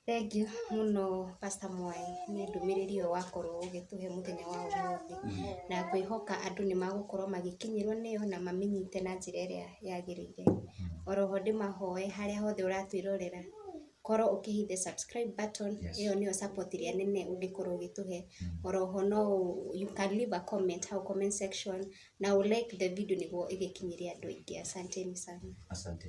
Thank you mũno Pastor Mwai nĩ ndũmĩrĩri ĩyo wakorwo ũgĩtũhe mũthenya wa ũmũthĩ. Na ngwĩhoka andũ nĩ magũkorwo magĩkinyĩrwo nĩyo na mamĩnyite na njĩra ĩrĩa yagĩrĩire. Oroho ndĩmahoe harĩa hothe ũratwĩrorera, Korwo ũkĩ hit the subscribe button. Ĩyo nĩyo support ĩrĩa nene ũngĩkorwo ũgĩtũhe. Oroho no you can leave a comment hau comment section na ũ like the video nĩguo ĩgĩkinyĩre andũ aingĩ. Asanteni sana. Asante.